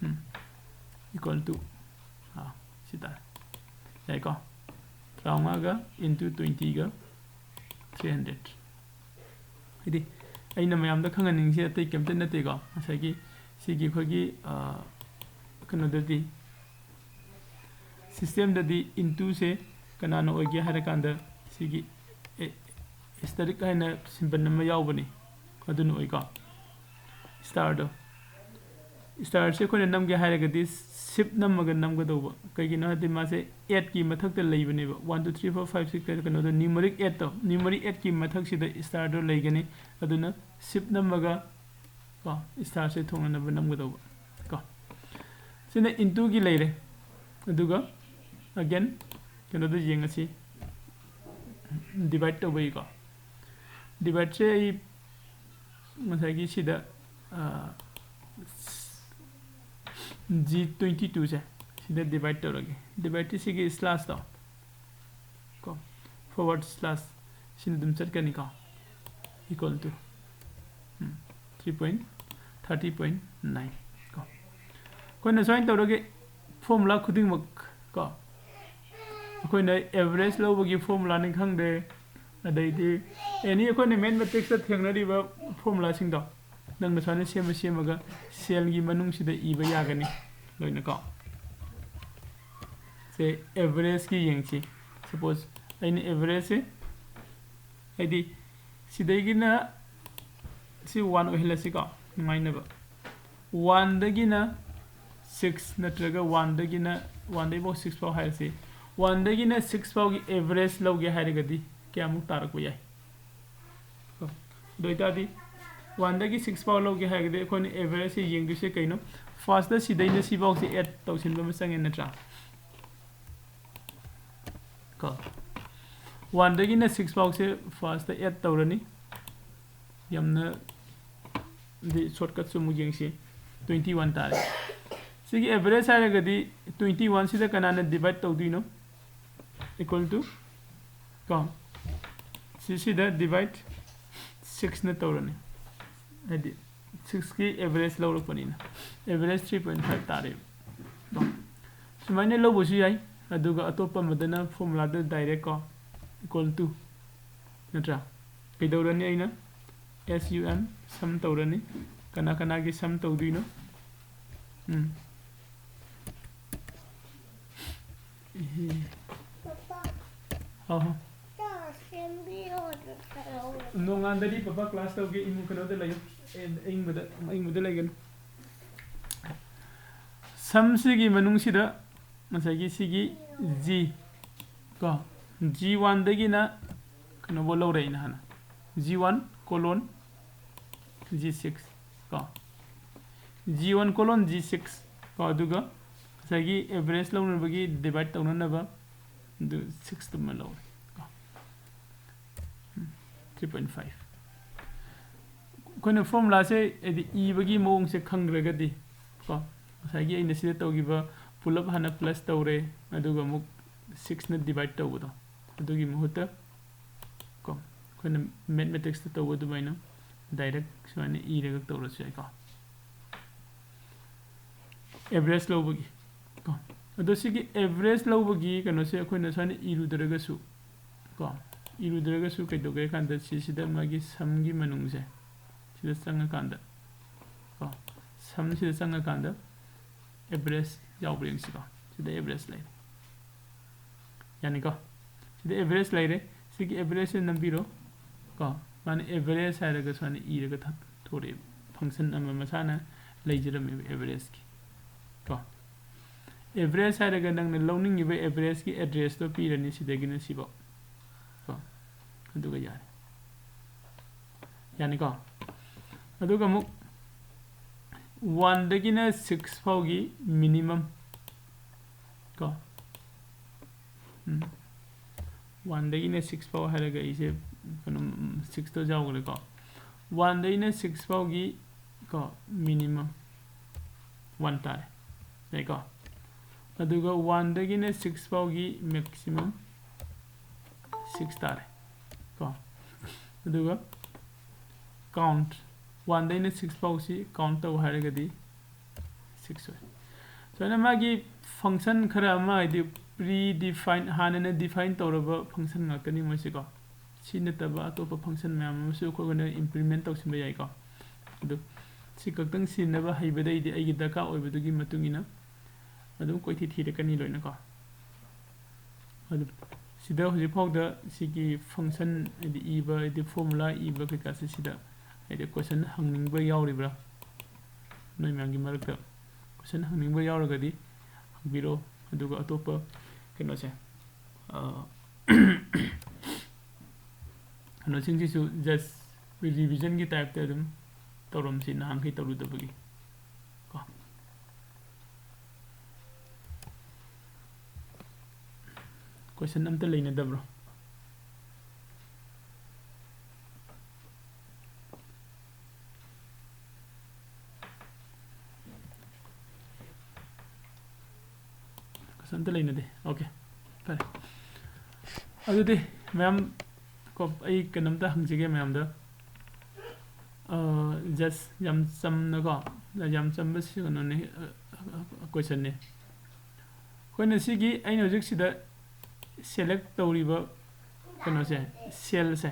ꯎꯝ꯫ Equal to, ꯑꯥ, ꯁꯤ ꯇꯥꯔꯦ꯫ ꯌꯥꯏꯀꯣ? ꯇꯔꯥꯃꯉꯥꯒ into twenty ꯒ three hundred꯫ ꯍꯥꯏꯗꯤ ꯑꯩꯅ ꯃꯌꯥꯝꯗ ꯈꯪꯍꯟꯅꯤꯡꯉꯤꯁꯦ ꯑꯇꯩ ꯀꯩꯝꯇ ꯅꯠꯇꯦꯀꯣ, ꯉꯁꯥꯏꯒꯤ ꯁꯤꯒꯤ ꯑꯩꯈꯣꯏꯒꯤ, ꯑ, ꯀꯩꯅꯣꯗꯗꯤ, system ꯗꯗꯤ into ꯁꯦ ꯀꯅꯥꯅ ꯑꯣꯏꯒꯦ ꯍꯥꯏꯔꯀꯥꯟꯗ ꯁꯤꯒꯤ ꯑꯦ-, asterisk ꯍꯥꯏꯅ symbol ꯑꯃ ꯌꯥꯎꯕꯅꯤ, ꯑꯗꯨꯅ ꯑꯣꯏꯀꯣ, star ꯗꯣ꯫ ꯁ꯭ꯇꯥꯔꯁꯦ ꯑꯩꯈꯣꯏꯅ ꯅꯝꯒꯦ ꯍꯥꯏꯔꯒꯗꯤ ꯁꯤꯞ ꯅꯝꯃꯒ ꯅꯝꯒꯗꯧꯕ꯫ ꯀꯩꯒꯤꯅꯣ ꯍꯥꯏꯗꯤ ꯃꯥꯁꯦ ꯑꯦꯠꯀꯤ ꯃꯊꯛꯇ ꯂꯩꯕꯅꯦꯕ, one two three four five six ꯀꯩꯅꯣꯗꯣ, ꯅ꯭ꯌꯨꯃꯔꯤꯛ ꯑꯦꯠꯇꯣ, ꯅ꯭ꯌꯨꯃꯔꯤꯛ ꯑꯦꯠꯀꯤ ꯃꯊꯛꯁꯤꯗ ꯁ꯭ꯇꯥꯔꯗꯣ ꯂꯩꯒꯅꯤ꯫ ꯑꯗꯨꯅ ꯁꯤꯞ ꯅꯝꯃꯒ ꯀꯣ ꯁ꯭ꯇꯥꯔꯁꯦ ꯊꯣꯡꯅꯅꯕ ꯅꯝꯒꯗꯧꯕ ꯀꯣ꯫ ꯁꯤꯅ ꯏꯟꯇꯨꯒꯤ ꯂꯩꯔꯦ꯫ ꯑꯗꯨꯒ ꯑꯒꯦꯟ ꯀꯩꯅꯣꯗ ꯌꯦꯡꯉꯁꯤ, ꯗꯤꯚꯥꯏꯠ ꯇꯧꯕꯒꯤꯀꯣ꯫ ꯗꯤꯚꯥꯏꯠꯁꯦ ꯑꯩ ꯉꯁꯥꯏꯒꯤ ꯁꯤꯗ ꯖꯤ ꯇ꯭ꯋꯦꯟꯇꯤ ꯇꯨꯁꯦ ꯁꯤꯗ ꯗꯤꯚꯥꯏꯠ ꯇꯧꯔꯒꯦ꯫ ꯗꯤꯚꯥꯏꯠꯁꯦ ꯁꯤꯒꯤ ꯁ꯭ꯂꯥꯁꯇꯣ ꯀꯣ, ꯐꯣꯔꯋꯥꯔꯗ ꯁ꯭ꯂꯥꯁ ꯁꯤꯅ ꯑꯗꯨꯝ ꯆꯠꯀꯅꯤꯀꯣ, equal to three point thirty point nine ꯀꯣ꯫ ꯑꯩꯈꯣꯏꯅ ꯁꯨꯃꯥꯏꯅ ꯇꯧꯔꯒ ꯐꯣꯔꯃꯨꯂꯥ ꯈꯨꯗꯤꯡꯃꯛ ꯀꯣ, ꯑꯩꯈꯣꯏꯅ ꯑꯦꯚꯔꯦꯖ ꯂꯧꯕꯒꯤ ꯐꯣꯔꯃꯨꯂꯥꯅꯤ ꯈꯪꯗꯦ, ꯑꯗꯩꯗꯤ ꯑꯦꯅꯤ ꯑꯩꯈꯣꯏꯅ ꯃꯦꯊꯃꯦꯇꯤꯛꯁꯇ ꯊꯦꯡꯅꯔꯤꯕ ꯐꯣꯔꯃꯨꯂꯥꯁꯤꯡꯗꯣ ꯅꯪꯅ ꯁꯨꯃꯥꯏꯅ ꯁꯦꯝꯃ ꯁꯦꯝꯃꯒ ꯁꯦꯜꯒꯤ ꯃꯅꯨꯡꯁꯤꯗ ꯏꯕ ꯌꯥꯒꯅꯤ ꯂꯣꯏꯅꯀꯣ꯫ ꯁꯦ ꯑꯦꯚꯔꯦꯖꯀꯤ ꯌꯦꯡꯁꯤ꯫ ꯁꯄꯣꯁ ꯑꯩꯅ ꯑꯦꯚꯔꯦꯖꯁꯦ ꯍꯥꯏꯗꯤ ꯁꯤꯗꯒꯤꯅ ꯁꯤ ꯋꯥꯟ ꯑꯣꯏꯍꯜꯂꯁꯤꯀꯣ, ꯅꯨꯡꯉꯥꯏꯅꯕ꯫ ꯋꯥꯟꯗꯒꯤꯅ ꯁꯤꯛꯁ ꯅꯠꯇ꯭ꯔꯒ ꯋꯥꯟꯗꯒꯤꯅ, ꯋꯥꯟꯗꯒꯤꯐꯥꯎ ꯁꯤꯛꯁ ꯐꯥꯎ ꯍꯥꯏꯔꯁꯤ꯫ ꯋꯥꯟꯗꯒꯤꯅ ꯁꯤꯛꯁ ꯐꯥꯎꯒꯤ ꯑꯦꯚꯔꯦꯖ ꯂꯧꯒꯦ ꯍꯥꯏꯔꯒꯗꯤ ꯀꯌꯥꯃꯨꯛ ꯇꯥꯔꯛꯄ ꯌꯥꯏ? ꯀꯣ, ꯑꯗꯨ ꯑꯣꯏꯇꯥꯔꯗꯤ ꯋꯥꯟꯗꯒꯤ ꯁꯤꯛꯁ ꯐꯥꯎ ꯂꯧꯒꯦ ꯍꯥꯏꯔꯒꯗꯤ ꯑꯩꯈꯣꯏꯅ ꯑꯦꯚꯔꯦꯖꯁꯦ ꯌꯦꯡꯗꯣꯏꯁꯦ ꯀꯩꯅꯣ? ꯐꯥꯔꯁꯇ ꯁꯤꯗꯩꯅ ꯁꯤꯐꯥꯎꯁꯦ ꯑꯦꯗ ꯇꯧꯁꯤꯟꯕ ꯑꯃ ꯆꯪꯉꯦ ꯅꯠꯇ꯭ꯔꯥ? ꯀꯣ, ꯋꯥꯟꯗꯒꯤꯅ ꯁꯤꯛꯁ ꯐꯥꯎꯁꯦ ꯐꯥꯔꯁꯇ ꯑꯦꯗ ꯇꯧꯔꯅꯤ꯫ ꯌꯥꯝꯅ ꯗꯤ ꯁꯣꯔꯠꯀꯠꯁꯨ ꯑꯃꯨꯛ ꯌꯦꯡꯁꯤ꯫ ꯇ꯭ꯋꯦꯟꯇꯤ ꯋꯥꯟ ꯇꯥꯔꯦ꯫ ꯁꯤꯒꯤ ꯑꯦꯚꯔꯦꯖ ꯍꯥꯏꯔꯒꯗꯤ ꯇ꯭ꯋꯦꯟꯇꯤ ꯋꯥꯟꯁꯤꯗ ꯀꯅꯥꯅ ꯗꯤꯚꯥꯏꯠ ꯇꯧꯗꯣꯏꯅꯣ? ꯏꯀ꯭ꯋꯦꯜ ꯇꯨ ꯀꯣ, ꯁꯤꯁꯤꯗ ꯗꯤꯚꯥꯏꯠ ꯁꯤꯛꯁꯅ ꯇꯧꯔꯅꯤ, ꯍꯥꯏꯗꯤ ꯁꯤꯛꯁꯀꯤ ꯑꯦꯚꯔꯦꯖ ꯂꯧꯔꯛꯄꯅꯤꯅ꯫ ꯑꯦꯚꯔꯦꯖ ꯊ꯭ꯔꯤ ꯄꯣꯏꯟ ꯐꯥꯏꯚ ꯇꯥꯔꯦꯕ ꯀꯣ꯫ ꯁꯨꯃꯥꯏꯅ ꯂꯧꯕꯁꯨ ꯌꯥꯏ, ꯑꯗꯨꯒ ꯑꯇꯣꯞꯄ ꯑꯃꯗꯅ ꯐꯣꯔꯃꯨꯂꯥꯗ ꯗꯥꯏꯔꯦꯛ ꯀꯣ, ꯏꯀ꯭ꯋꯦꯜ ꯇꯨ ꯅꯠꯇ꯭ꯔꯥ? ꯀꯩꯗꯧꯔꯅꯤ? ꯑꯩꯅ ꯑꯦꯁ ꯌꯨ ꯑꯦꯝ ꯁꯝ ꯇꯧꯔꯅꯤ꯫ ꯀꯅꯥ ꯀꯅꯥꯒꯤ ꯁꯝ ꯇꯧꯗꯣꯏꯅꯣ? ꯎꯝ꯫ ꯏꯍꯦ꯫ ꯄꯄꯥ, ꯍꯣ ꯍꯣ꯫ ꯆꯥ ꯁꯦꯝꯕꯤꯌꯣ꯫ ꯅꯣꯡꯉꯥꯟꯗꯗꯤ ꯄꯄꯥ ꯀ꯭ꯂꯥꯁ ꯇꯧꯒꯦ, ꯏꯃꯨꯡ ꯀꯩꯅꯣꯗ ꯂꯩꯌꯨ꯫ ꯑꯦ, ꯑꯏꯪꯕꯗ, ꯑꯏꯪꯕꯗ ꯂꯩꯒꯅꯨ꯫ ꯁꯝꯁꯤꯒꯤ ꯃꯅꯨꯡꯁꯤꯗ ꯉꯁꯥꯏꯒꯤ ꯁꯤꯒꯤ ꯖꯤ ꯀꯣ, ꯖꯤ ꯋꯥꯟꯗꯒꯤꯅ ꯀꯩꯅꯣꯐꯥꯎ ꯂꯧꯔꯦ ꯑꯩꯅ ꯍꯥꯟꯅ, G one colon G six ꯀꯣ, G one colon G six ꯀꯣ, ꯑꯗꯨꯒ ꯉꯁꯥꯏꯒꯤ ꯑꯦꯚꯔꯦꯖ ꯂꯧꯅꯕꯒꯤ ꯗꯤꯚꯥꯏꯠ ꯇꯧꯅꯅꯕ ꯑꯗꯨ ꯁꯤꯛꯁꯇꯨꯃ ꯂꯧꯔꯦ ꯀꯣ꯫ Three point five. ꯑꯩꯈꯣꯏꯅ ꯐꯣꯔꯃꯨꯂꯥꯁꯦ ꯍꯥꯏꯗꯤ ꯏꯕꯒꯤ ꯃꯑꯣꯡꯁꯦ ꯈꯪꯈ꯭ꯔꯒꯗꯤ ꯀꯣ, ꯉꯁꯥꯏꯒꯤ ꯑꯩꯅ ꯁꯤꯗ ꯇꯧꯈꯤꯕ ꯄꯨꯂꯞ ꯍꯥꯟꯅ ꯄ꯭ꯂꯁ ꯇꯧꯔꯦ, ꯑꯗꯨꯒ ꯑꯃꯨꯛ ꯁꯤꯛꯁꯅ ꯗꯤꯚꯥꯏꯠ ꯇꯧꯕꯗꯣ, ꯑꯗꯨꯒꯤ ꯃꯍꯨꯠꯇ ꯀꯣ, ꯑꯩꯈꯣꯏꯅ ꯃꯦꯊꯃꯦꯇꯤꯛꯁꯇ ꯇꯧꯕ ꯑꯗꯨꯃꯥꯏꯅ ꯗꯥꯏꯔꯦꯛ ꯁꯨꯃꯥꯏꯅ ꯏꯔꯒ ꯇꯧꯔꯁꯨ ꯌꯥꯏꯀꯣ꯫ ꯑꯦꯚꯔꯦꯖ ꯂꯧꯕꯒꯤ ꯀꯣ, ꯑꯗꯣ ꯁꯤꯒꯤ ꯑꯦꯚꯔꯦꯖ ꯂꯧꯕꯒꯤ ꯀꯩꯅꯣꯁꯦ ꯑꯩꯈꯣꯏꯅ ꯁꯨꯃꯥꯏꯅ ꯏꯔꯨꯗ꯭ꯔꯒꯁꯨ ꯀꯣ, ꯏꯔꯨꯗ꯭ꯔꯒꯁꯨ ꯀꯩꯗꯧꯒꯦ ꯍꯥꯏ ꯀꯥꯟꯗ ꯁꯤꯁꯤꯗ ꯃꯥꯒꯤ ꯁꯝꯒꯤ ꯃꯅꯨꯡꯁꯦ ꯁꯤꯗ ꯆꯪꯉꯀꯥꯟꯗ ꯀꯣ, ꯁꯝꯁꯤꯗ ꯆꯪꯉꯀꯥꯟꯗ ꯑꯦꯚꯔꯦꯖ ꯌꯥꯎꯕ꯭ꯔꯥ ꯌꯦꯡꯁꯤꯀꯣ꯫ ꯁꯤꯗ ꯑꯦꯚꯔꯦꯖ ꯂꯩꯔꯦ, ꯌꯥꯅꯤꯀꯣ꯫ ꯁꯤꯗ ꯑꯦꯚꯔꯦꯖ ꯂꯩꯔꯦ, ꯁꯤꯒꯤ ꯑꯦꯚꯔꯦꯖꯁꯦ ꯅꯝꯕꯤꯔꯣ ꯀꯣ꯫ ꯃꯥꯅ ꯑꯦꯚꯔꯦꯖ ꯍꯥꯏꯔꯒ ꯁꯨꯃꯥꯏꯅ ꯏꯔꯒ ꯊ-, ꯊꯣꯔꯛꯑꯦꯕ꯫ ꯐꯪꯁꯟ ꯑꯃ ꯃꯁꯥꯅ ꯂꯩꯖꯔꯝꯃꯦꯕ ꯑꯦꯚꯔꯦꯖꯀꯤ ꯀꯣ꯫ ꯑꯦꯚꯔꯦꯖ ꯍꯥꯏꯔꯒ ꯅꯪꯅ ꯂꯧꯅꯤꯡꯉꯤꯕ ꯑꯦꯚꯔꯦꯖꯀꯤ ꯑꯦꯗ꯭ꯔꯦꯁꯇꯣ ꯄꯤꯔꯅꯤ ꯁꯤꯗꯒꯤꯅ ꯁꯤꯐꯥꯎ ꯀꯣ, ꯑꯗꯨꯒ ꯌꯥꯔꯦ, ꯌꯥꯅꯤꯀꯣ꯫ ꯑꯗꯨꯒ ꯑꯃꯨꯛ ꯋꯥꯟꯗꯒꯤꯅ ꯁꯤꯛꯁ ꯐꯥꯎꯒꯤ ꯃꯤꯅꯤꯃꯝ ꯀꯣ, ꯎꯝ, ꯋꯥꯟꯗꯒꯤꯅ ꯁꯤꯛꯁ ꯐꯥꯎ ꯍꯥꯏꯔꯒ ꯑꯩꯁꯦ ꯀꯩꯅꯣ, ꯁꯤꯛꯁꯇꯣ ꯌꯥꯎꯈ꯭ꯔꯦꯀꯣ꯫ ꯋꯥꯟꯗꯒꯤꯅ ꯁꯤꯛꯁ ꯐꯥꯎꯒꯤ ꯀꯣ ꯃꯤꯅꯤꯃꯝ ꯋꯥꯟ ꯇꯥꯔꯦ, ꯌꯥꯏꯀꯣ꯫ ꯑꯗꯨꯒ ꯋꯥꯟꯗꯒꯤꯅ ꯁꯤꯛꯁ ꯐꯥꯎꯒꯤ ꯃꯦꯛꯁꯤꯃꯝ ꯁꯤꯛꯁ ꯇꯥꯔꯦ ꯀꯣ꯫ ꯑꯗꯨꯒ ꯀꯥꯎꯟꯠ, ꯋꯥꯟꯗꯩꯅ ꯁꯤꯛꯁ ꯐꯥꯎꯁꯤ ꯀꯥꯎꯟꯠ ꯇꯧ ꯍꯥꯏꯔꯒꯗꯤ ꯁꯤꯛꯁ ꯑꯣꯏ꯫ ꯁꯨꯃꯥꯏꯅ ꯃꯥꯒꯤ ꯐꯪꯁꯟ ꯈꯔ ꯑꯃ, ꯍꯥꯏꯗꯤ ꯄ꯭ꯔꯤ ꯗꯤꯐꯥꯏꯟ, ꯍꯥꯟꯅꯅ ꯗꯤꯐꯥꯏꯟ ꯇꯧꯔꯕ ꯐꯪꯁꯟ ꯉꯥꯛꯇꯅꯤ ꯃꯣꯏꯁꯦꯀꯣ꯫ ꯁꯤ ꯅꯠꯇꯕ ꯑꯇꯣꯞꯄ ꯐꯪꯁꯟ ꯃꯌꯥꯝ ꯑꯃꯁꯨ ꯑꯩꯈꯣꯏꯅ ꯏꯝꯄ꯭ꯂꯤꯃꯦꯟ ꯇꯧꯁꯤꯟꯕ ꯌꯥꯏꯀꯣ꯫ ꯑꯗꯨ ꯁꯤ ꯈꯛꯇꯪ ꯁꯤꯖꯤꯟꯅꯕ ꯍꯩꯕꯗꯩꯗꯤ ꯑꯩꯒꯤ ꯗꯔꯀꯥꯔ ꯑꯣꯏꯕꯗꯨꯒꯤ ꯃꯇꯨꯡ ꯏꯟꯅ ꯑꯗꯨꯝ ꯀꯣꯏꯊꯤ ꯊꯤꯔꯛꯀꯅꯤ ꯂꯣꯏꯅꯀꯣ꯫ ꯑꯗꯨ ꯁꯤꯗ ꯍꯧꯖꯤꯛ ꯐꯥꯎꯗ ꯁꯤꯒꯤ ꯐꯪꯁꯟ, ꯍꯥꯏꯗꯤ ꯏꯕ, ꯍꯥꯏꯗꯤ ꯐꯣꯔꯃꯨꯂꯥ ꯏꯕ ꯀꯩꯀꯥꯁꯦ ꯁꯤꯗ ꯍꯥꯏꯗꯤ ꯀꯣꯏꯁꯟ ꯍꯪꯅꯤꯡꯕ ꯌꯥꯎꯔꯤꯕ꯭ꯔꯥ? ꯅꯣꯏ ꯃꯌꯥꯝꯒꯤ ꯃꯔꯛꯇ ꯀꯣꯏꯁꯟ ꯍꯪꯅꯤꯡꯕ ꯌꯥꯎꯔꯒꯗꯤ ꯍꯪꯕꯤꯔꯣ꯫ ꯑꯗꯨꯒ ꯑꯇꯣꯞꯄ ꯀꯩꯅꯣꯁꯦ, ꯑ, ꯀꯩꯅꯣꯁꯤꯡꯁꯤꯁꯨ just revision ꯒꯤ type ꯇ ꯑꯗꯨꯝ ꯇꯧꯔꯝꯁꯤ, ꯅꯍꯥꯟꯈꯩ ꯇꯧꯔꯨꯗꯕꯒꯤ ꯀꯣ꯫ ꯀꯣꯏꯁꯟ ꯑꯝꯇ ꯂꯩꯅꯗꯕ꯭ꯔꯣ? ꯀꯣꯏꯁꯟ ꯑꯝꯇ ꯂꯩꯅꯗꯦ꯫ Okay, ꯐꯔꯦ꯫ ꯑꯗꯨꯗꯤ ꯃꯌꯥꯝ ꯀꯣ, ꯑꯩ ꯀꯩꯅꯣꯝꯇ ꯍꯪꯖꯒꯦ ꯃꯌꯥꯝꯗ꯫ ꯑ, just ꯌꯥꯝ ꯆꯝꯅꯀꯣ, ꯌꯥꯝ ꯆꯝꯕ ꯁꯤ ꯀꯩꯅꯣꯅꯤ, ꯑ, ꯀꯣꯏꯁꯟꯅꯤ꯫ ꯑꯩꯈꯣꯏꯅ ꯁꯤꯒꯤ, ꯑꯩꯅ ꯍꯧꯖꯤꯛ ꯁꯤꯗ select ꯇꯧꯔꯤꯕ ꯀꯩꯅꯣꯁꯦ, cell ꯁꯦ,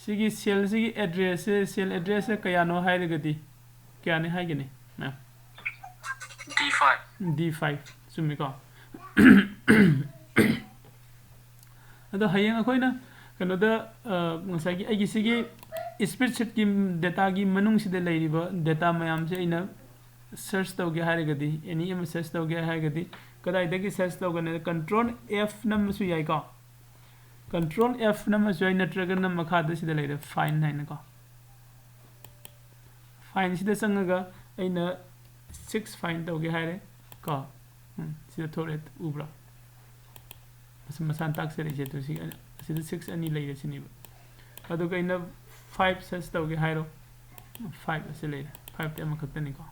ꯁꯤꯒꯤ cell ꯁꯤꯒꯤ address ꯁꯦ, cell address ꯁꯦ ꯀꯌꯥꯅꯣ ꯍꯥꯏꯔꯒꯗꯤ, ꯀꯌꯥꯅꯤ ꯍꯥꯏꯒꯅꯤ ꯃꯌꯥꯝ? D five꯫ D five, ꯆꯨꯝꯃꯤꯀꯣ? ꯑꯗꯣ ꯍꯌꯦꯡ ꯑꯩꯈꯣꯏꯅ ꯀꯩꯅꯣꯗ, ꯑ, ꯉꯁꯥꯏꯒꯤ ꯑꯩꯒꯤ ꯁꯤꯒꯤ spreadsheet ꯀꯤ data ꯒꯤ ꯃꯅꯨꯡꯁꯤꯗ ꯂꯩꯔꯤꯕ data ꯃꯌꯥꯝꯁꯦ ꯑꯩꯅ search ꯇꯧꯒꯦ ꯍꯥꯏꯔꯒꯗꯤ, any ꯑꯃ search ꯇꯧꯒꯦ ꯍꯥꯏꯔꯒꯗꯤ, ꯀꯗꯥꯏꯗꯒꯤ search ꯇꯧꯒꯅꯤ? Control F ꯅꯝꯕꯁꯨ ꯌꯥꯏꯀꯣ? Control F ꯅꯝꯃꯁꯨ ꯌꯥꯏ, ꯅꯠꯇ꯭ꯔꯒꯅ ꯃꯈꯥꯗ ꯁꯤꯗ ꯂꯩꯔꯦ, find ꯍꯥꯏꯅꯀꯣ꯫ Find ꯁꯤꯗ ꯆꯪꯉꯒ ꯑꯩꯅ six find ꯇꯧꯒꯦ ꯍꯥꯏꯔꯦ ꯀꯣ꯫ ꯎꯝ, ꯁꯤꯗ ꯊꯣꯛꯂꯛꯑꯦ, ꯎꯕ꯭ꯔꯥ? ꯃꯁꯥ-, ꯃꯁꯥꯅ ꯇꯥꯛꯆꯔꯛꯏꯁꯦ꯫ ꯑꯗꯨ ꯁꯤ, ꯁꯤꯗ six ꯑꯅꯤ ꯂꯩꯔꯦ ꯁꯤꯅꯦꯕ꯫ ꯑꯗꯨꯒ ꯑꯩꯅ five search ꯇꯧꯒꯦ ꯍꯥꯏꯔꯣ, five ꯑꯁꯤ ꯂꯩꯔꯦ꯫ Five ꯇꯤ ꯑꯃꯈꯛꯇꯅꯤꯀꯣ꯫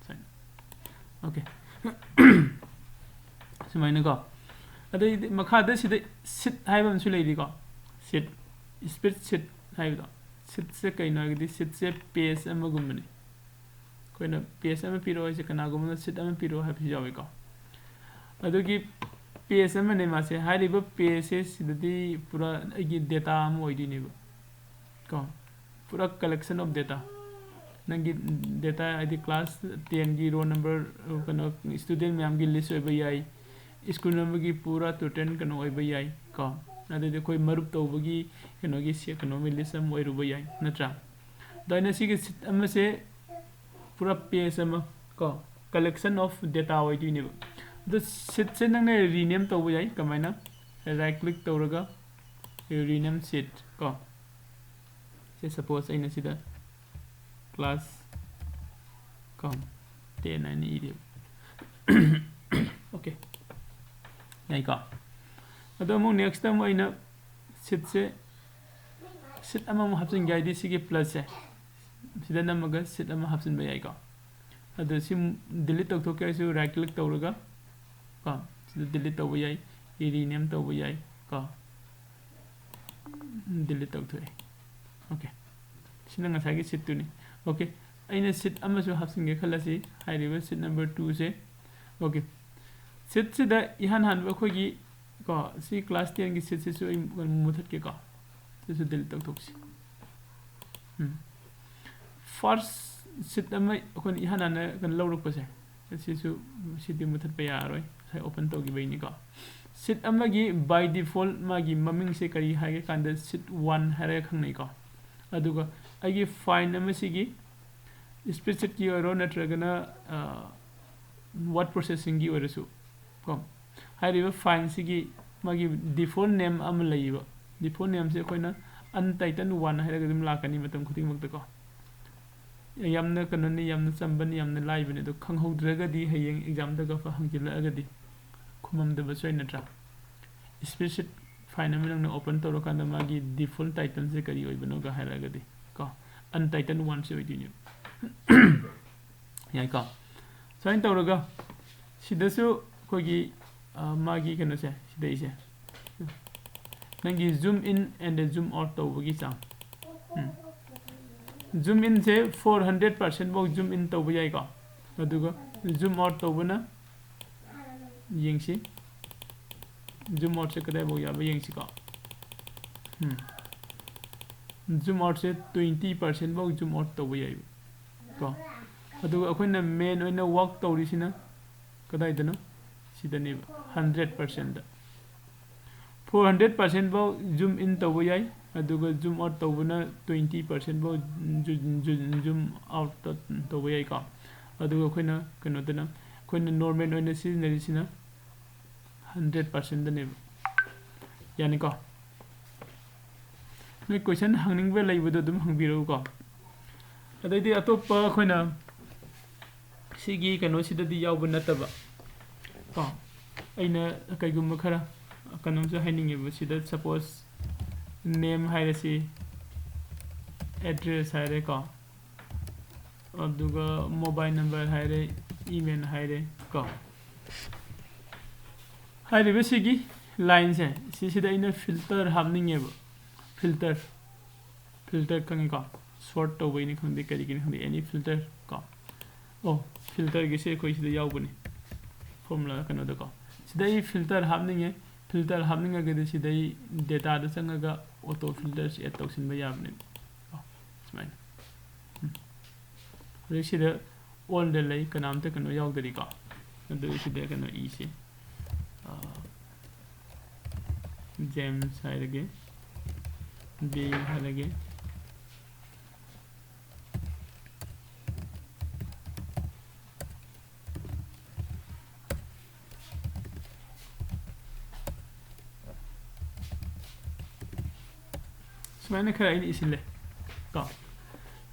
ꯁꯨꯃꯥꯏꯅ꯫ Okay꯫ ꯁꯨꯃꯥꯏꯅꯀꯣ꯫ ꯑꯗꯩꯗꯤ ꯃꯈꯥꯗ ꯁꯤꯗ sheet ꯍꯥꯏꯕ ꯑꯃꯁꯨ ꯂꯩꯔꯤꯀꯣ꯫ Sheet, spreadsheet ꯍꯥꯏꯕꯗꯣ꯫ Sheet ꯁꯦ ꯀꯩꯅꯣ ꯍꯥꯏꯔꯒꯗꯤ, sheet ꯁꯦ page ꯑꯃꯒꯨꯝꯕꯅꯤ꯫ ꯑꯩꯈꯣꯏꯅ page ꯑꯃ ꯄꯤꯔꯛꯑꯣ ꯍꯥꯏꯁꯦ, ꯀꯅꯥꯒꯨꯝꯕꯅ sheet ꯑꯃ ꯄꯤꯔꯛꯑꯣ ꯍꯥꯏꯕꯁꯨ ꯌꯥꯎꯋꯤꯀꯣ꯫ ꯑꯗꯨꯒꯤ page ꯑꯃꯅꯦ ꯃꯥꯁꯦ꯫ ꯍꯥꯏꯔꯤꯕ page ꯁꯦ ꯁꯤꯗꯗꯤ ꯄꯨꯔꯥ ꯑꯩꯒꯤ data ꯑꯃ ꯑꯣꯏꯗꯣꯏꯅꯦꯕ ꯀꯣ꯫ ꯄꯨꯔꯥ collection of data꯫ ꯅꯪꯒꯤ data ꯍꯥꯏꯗꯤ class ten ꯒꯤ roll number, ꯀꯩꯅꯣ, student ꯃꯌꯥꯝꯒꯤ list ꯑꯣꯏꯕ ꯌꯥꯏ, school ꯑꯃꯒꯤ ꯄꯨꯔꯥ total ꯀꯩꯅꯣ ꯑꯣꯏꯕ ꯌꯥꯏ ꯀꯣ꯫ ꯑꯗꯨꯗꯤ ꯑꯩꯈꯣꯏ ꯃꯔꯨꯞ ꯇꯧꯕꯒꯤ ꯀꯩꯅꯣꯒꯤ ꯁꯤ-, ꯀꯩꯅꯣꯒꯤ list ꯑꯃ ꯑꯣꯏꯔꯨꯕ ꯌꯥꯏ, ꯅꯠꯇ꯭ꯔꯥ? ꯑꯗꯣ ꯑꯩꯅ ꯁꯤꯒꯤ sheet ꯑꯃꯁꯦ ꯄꯨꯔꯥ page ꯑꯃ ꯀꯣ, collection of data ꯑꯣꯏꯗꯣꯏꯅꯦꯕ꯫ ꯑꯗꯣ sheetꯁꯦ ꯅꯪꯅ rename ꯇꯧꯕ ꯌꯥꯏ꯫ ꯀꯃꯥꯏꯅ? Right click ꯇꯧꯔꯒ rename sheet ꯀꯣ꯫ ꯁꯦ suppose ꯑꯩꯅ ꯁꯤꯗ class com ten ꯍꯥꯏꯅ ꯏꯔꯦꯕ꯫ Okay, ꯌꯥꯏꯀꯣ? ꯑꯗꯣ ꯑꯃꯨꯛ next ꯑꯃꯨꯛ ꯑꯩꯅ sheetꯁꯦ sheet ꯑꯃꯃꯨꯛ ꯍꯥꯞꯆꯤꯟꯒꯦ ꯍꯥꯏꯗꯤ ꯁꯤꯒꯤ plusꯁꯦ ꯁꯤꯗ ꯅꯝꯃꯒ sheet ꯑꯃ ꯍꯥꯞꯆꯤꯟꯕ ꯌꯥꯏꯀꯣ꯫ ꯑꯗꯣ ꯁꯤ delete ꯇꯧꯊꯣꯛꯀꯦ ꯍꯥꯏꯁꯨ right click ꯇꯧꯔꯒ ꯀꯣ ꯁꯤꯗ delete ꯇꯧꯕ ꯌꯥꯏ, rename ꯇꯧꯕ ꯌꯥꯏ ꯀꯣ꯫ Delete ꯇꯧꯊꯣꯛꯑꯦ꯫ Okay, ꯁꯤꯅ ꯉꯁꯥꯏꯒꯤ sheetꯇꯨꯅꯤ꯫ Okay, ꯑꯩꯅ sheet ꯑꯃꯁꯨ ꯍꯥꯞꯆꯤꯟꯒꯦ ꯈꯜꯂꯁꯤ꯫ ꯍꯥꯏꯔꯤꯕ sheet number twoꯁꯦ꯫ Okay, sheetꯁꯤꯗ ꯏꯍꯥꯟ ꯍꯥꯟꯕ ꯑꯩꯈꯣꯏꯒꯤ ꯀꯣ ꯁꯤ class tenꯒꯤ sheetꯁꯤꯁꯨ ꯑꯩ ꯃꯨꯊꯠꯀꯦꯀꯣ꯫ ꯁꯤꯁꯨ delete ꯇꯧꯊꯣꯛꯁꯤ꯫ ꯎꯝ꯫ First sheet ꯑꯃ ꯑꯩꯈꯣꯏꯅ ꯏꯍꯥꯟ ꯍꯥꯟꯅ ꯀꯩꯅꯣ ꯂꯧꯔꯛꯄꯁꯦ, ꯁꯤꯁꯨ sheetꯇꯤ ꯃꯨꯊꯠꯄ ꯌꯥꯔꯔꯣꯏ, ꯉꯁꯥꯏ open ꯇꯧꯈꯤꯕꯩꯅꯤꯀꯣ꯫ Sheet ꯑꯃꯒꯤ by default ꯃꯥꯒꯤ ꯃꯃꯤꯡꯁꯦ ꯀꯔꯤ ꯍꯥꯏꯒꯦ ꯀꯥꯟꯗ sheet one ꯍꯥꯏꯔꯒ ꯈꯪꯅꯩꯀꯣ꯫ ꯑꯗꯨꯒ ꯑꯩꯒꯤ file ꯑꯃꯁꯤꯒꯤ spreadsheetꯀꯤ ꯑꯣꯏꯔꯣ ꯅꯠꯇ꯭ꯔꯒꯅ word processingꯒꯤ ꯑꯣꯏꯔꯁꯨ ꯀꯣ, ꯍꯥꯏꯔꯤꯕ fileꯁꯤꯒꯤ ꯃꯥꯒꯤ default name ꯑꯃ ꯂꯩꯌꯦꯕ꯫ Default nameꯁꯦ ꯑꯩꯈꯣꯏꯅ untitled one ꯍꯥꯏꯔꯒ ꯑꯗꯨꯝ ꯂꯥꯛꯀꯅꯤ ꯃꯇꯝ ꯈꯨꯗꯤꯡꯃꯛꯇꯀꯣ꯫ ꯌꯥꯝꯅ ꯀꯩꯅꯣꯅꯤ, ꯌꯥꯝꯅ ꯆꯝꯕꯅꯤ, ꯌꯥꯝꯅ ꯂꯥꯏꯕꯅꯤ꯫ ꯑꯗꯣ ꯈꯪꯍꯧꯗ꯭ꯔꯒꯗꯤ ꯍꯌꯦꯡ examꯗꯒ ꯍꯪꯖꯤꯜꯂꯛꯑꯒꯗꯤ ꯈꯨꯝꯃꯝꯗꯕꯁꯨ ꯌꯥꯏ ꯅꯠꯇ꯭ꯔꯥ? Spreadsheet file ꯑꯃ ꯅꯪꯅ open ꯇꯧꯔꯀꯥꯟꯗ ꯃꯥꯒꯤ default titleꯁꯦ ꯀꯔꯤ ꯑꯣꯏꯕꯅꯣꯒ ꯍꯥꯏꯔꯛꯑꯒꯗꯤ ꯀꯣ, untitled oneꯁꯦ ꯑꯣꯏꯗꯣꯏꯅꯦꯕ꯫ ꯌꯥꯏꯀꯣ? ꯁꯨꯃꯥꯏꯅ ꯇꯧꯔꯒ ꯁꯤꯗꯁꯨ ꯑꯩꯈꯣꯏꯒꯤ ꯃꯥꯒꯤ ꯀꯩꯅꯣꯁꯦ ꯁꯤꯗꯩꯁꯦ ꯅꯪꯒꯤ zoom in and zoom out ꯇꯧꯕꯒꯤ ꯆꯥꯡ꯫ ꯎꯝ꯫ Zoom inꯁꯦ four hundred percent ꯐꯥꯎ zoom in ꯇꯧꯕ ꯌꯥꯏꯀꯣ꯫ ꯑꯗꯨꯒ zoom out ꯇꯧꯕꯅ ꯌꯦꯡꯁꯤ꯫ Zoom outꯁꯦ ꯀꯗꯥꯏꯐꯥꯎ ꯌꯥꯕ ꯌꯦꯡꯁꯤꯀꯣ꯫ ꯎꯝ꯫ Zoom outꯁꯦ twenty percent ꯐꯥꯎ zoom out ꯇꯧꯕ ꯌꯥꯏꯕ ꯀꯣ꯫ ꯑꯗꯨꯒ ꯑꯩꯈꯣꯏꯅ main ꯑꯣꯏꯅ work ꯇꯧꯔꯤꯁꯤꯅ ꯀꯗꯥꯏꯗꯅꯣ? ꯁꯤꯗꯅꯦꯕ, hundred percentꯇ꯫ Four hundred percent ꯐꯥꯎ zoom in ꯇꯧꯕ ꯌꯥꯏ, ꯑꯗꯨꯒ zoom out ꯇꯧꯕꯅ twenty percent ꯐꯥꯎ zoom out ꯇꯧꯕ ꯌꯥꯏꯀꯣ꯫ ꯑꯗꯨꯒ ꯑꯩꯈꯣꯏꯅ ꯀꯩꯅꯣꯗꯅ, ꯑꯩꯈꯣꯏꯅ ꯅꯣꯔꯃꯦꯜ ꯑꯣꯏꯅ ꯁꯤꯖꯤꯟꯅꯔꯤꯁꯤꯅ ꯍꯟꯗ꯭ꯔꯦꯠ ꯄꯥꯔꯁꯦꯟꯗꯅꯦꯕ꯫ ꯌꯥꯅꯤꯀꯣ? ꯅꯣꯏ ꯀꯣꯏꯁꯟ ꯍꯪꯅꯤꯡꯕ ꯂꯩꯕꯗꯣ ꯑꯗꯨꯝ ꯍꯪꯕꯤꯔꯛꯎꯀꯣ꯫ ꯑꯗꯩꯗꯤ ꯑꯇꯣꯞꯄ ꯑꯩꯈꯣꯏꯅ ꯁꯤꯒꯤ ꯀꯩꯅꯣꯁꯤꯗꯗꯤ ꯌꯥꯎꯕ ꯅꯠꯇꯕ ꯀꯣ, ꯑꯩꯅ ꯀꯩꯒꯨꯝꯕ ꯈꯔ ꯀꯩꯅꯣꯝꯁꯨ ꯍꯥꯏꯅꯤꯡꯉꯦꯕ꯫ ꯁꯤꯗ ꯁꯄꯣꯁ ꯅꯦꯝ ꯍꯥꯏꯔꯁꯤ, ꯑꯦꯗ꯭ꯔꯦꯁ ꯍꯥꯏꯔꯦꯀꯣ, ꯑꯗꯨꯒ ꯃꯣꯕꯥꯏꯜ ꯅꯝꯕꯔ ꯍꯥꯏꯔꯦ, ꯏꯃꯦꯜ ꯍꯥꯏꯔꯦ ꯀꯣ꯫ ꯍꯥꯏꯔꯤꯕ ꯁꯤꯒꯤ ꯂꯥꯏꯟꯁꯦ, ꯁꯤꯁꯤꯗ ꯑꯩꯅ ꯐꯤꯜꯇꯔ ꯍꯥꯞꯅꯤꯡꯉꯦꯕ꯫ ꯐꯤꯜꯇꯔ, ꯐꯤꯜꯇꯔ ꯈꯪꯉꯤꯀꯣ? ꯁꯣꯔꯠ ꯇꯧꯕꯩꯅꯤ ꯈꯪꯗꯦ, ꯀꯔꯤꯒꯤꯅꯤ ꯈꯪꯗꯦ, ꯑꯦꯅꯤ ꯐꯤꯜꯇꯔ ꯀꯣ꯫ ꯑꯣ, ꯐꯤꯜꯇꯔꯒꯤꯁꯦ ꯑꯩꯈꯣꯏ ꯁꯤꯗ ꯌꯥꯎꯕꯅꯤ, ꯐꯣꯔꯃꯨꯂꯥ ꯀꯩꯅꯣꯗꯀꯣ꯫ ꯁꯤꯗ ꯑꯩ ꯐꯤꯜꯇꯔ ꯍꯥꯞꯅꯤꯡꯉꯦ꯫ ꯐꯤꯜꯇꯔ ꯍꯥꯞꯅꯤꯡꯉꯒꯗꯤ ꯁꯤꯗ ꯑꯩ ꯗꯦꯇꯥꯗ ꯆꯪꯉꯒ ꯑꯣꯇꯣ ꯐꯤꯜꯇꯔꯁꯦ ꯑꯦꯗ ꯇꯧꯁꯤꯟꯕ ꯌꯥꯕꯅꯦꯕ ꯀꯣ, ꯁꯨꯃꯥꯏꯅ꯫ ꯎꯝ꯫ ꯍꯧꯖꯤꯛ ꯁꯤꯗ ꯑꯣꯜꯗ ꯂꯩ, ꯀꯅꯥꯝꯇ ꯀꯩꯅꯣ ꯌꯥꯎꯗꯔꯤꯀꯣ꯫ ꯑꯗꯨ ꯁꯤꯗ ꯀꯩꯅꯣ ꯏꯁꯤ, ꯑꯥ, ꯖꯦꯝꯁ ꯍꯥꯏꯔꯒꯦ, ꯕꯤ ꯍꯥꯏꯔꯒꯦ꯫ ꯁꯨꯃꯥꯏꯅ ꯈꯔ ꯑꯩꯅ ꯏꯁꯤꯜꯂꯦ ꯀꯣ꯫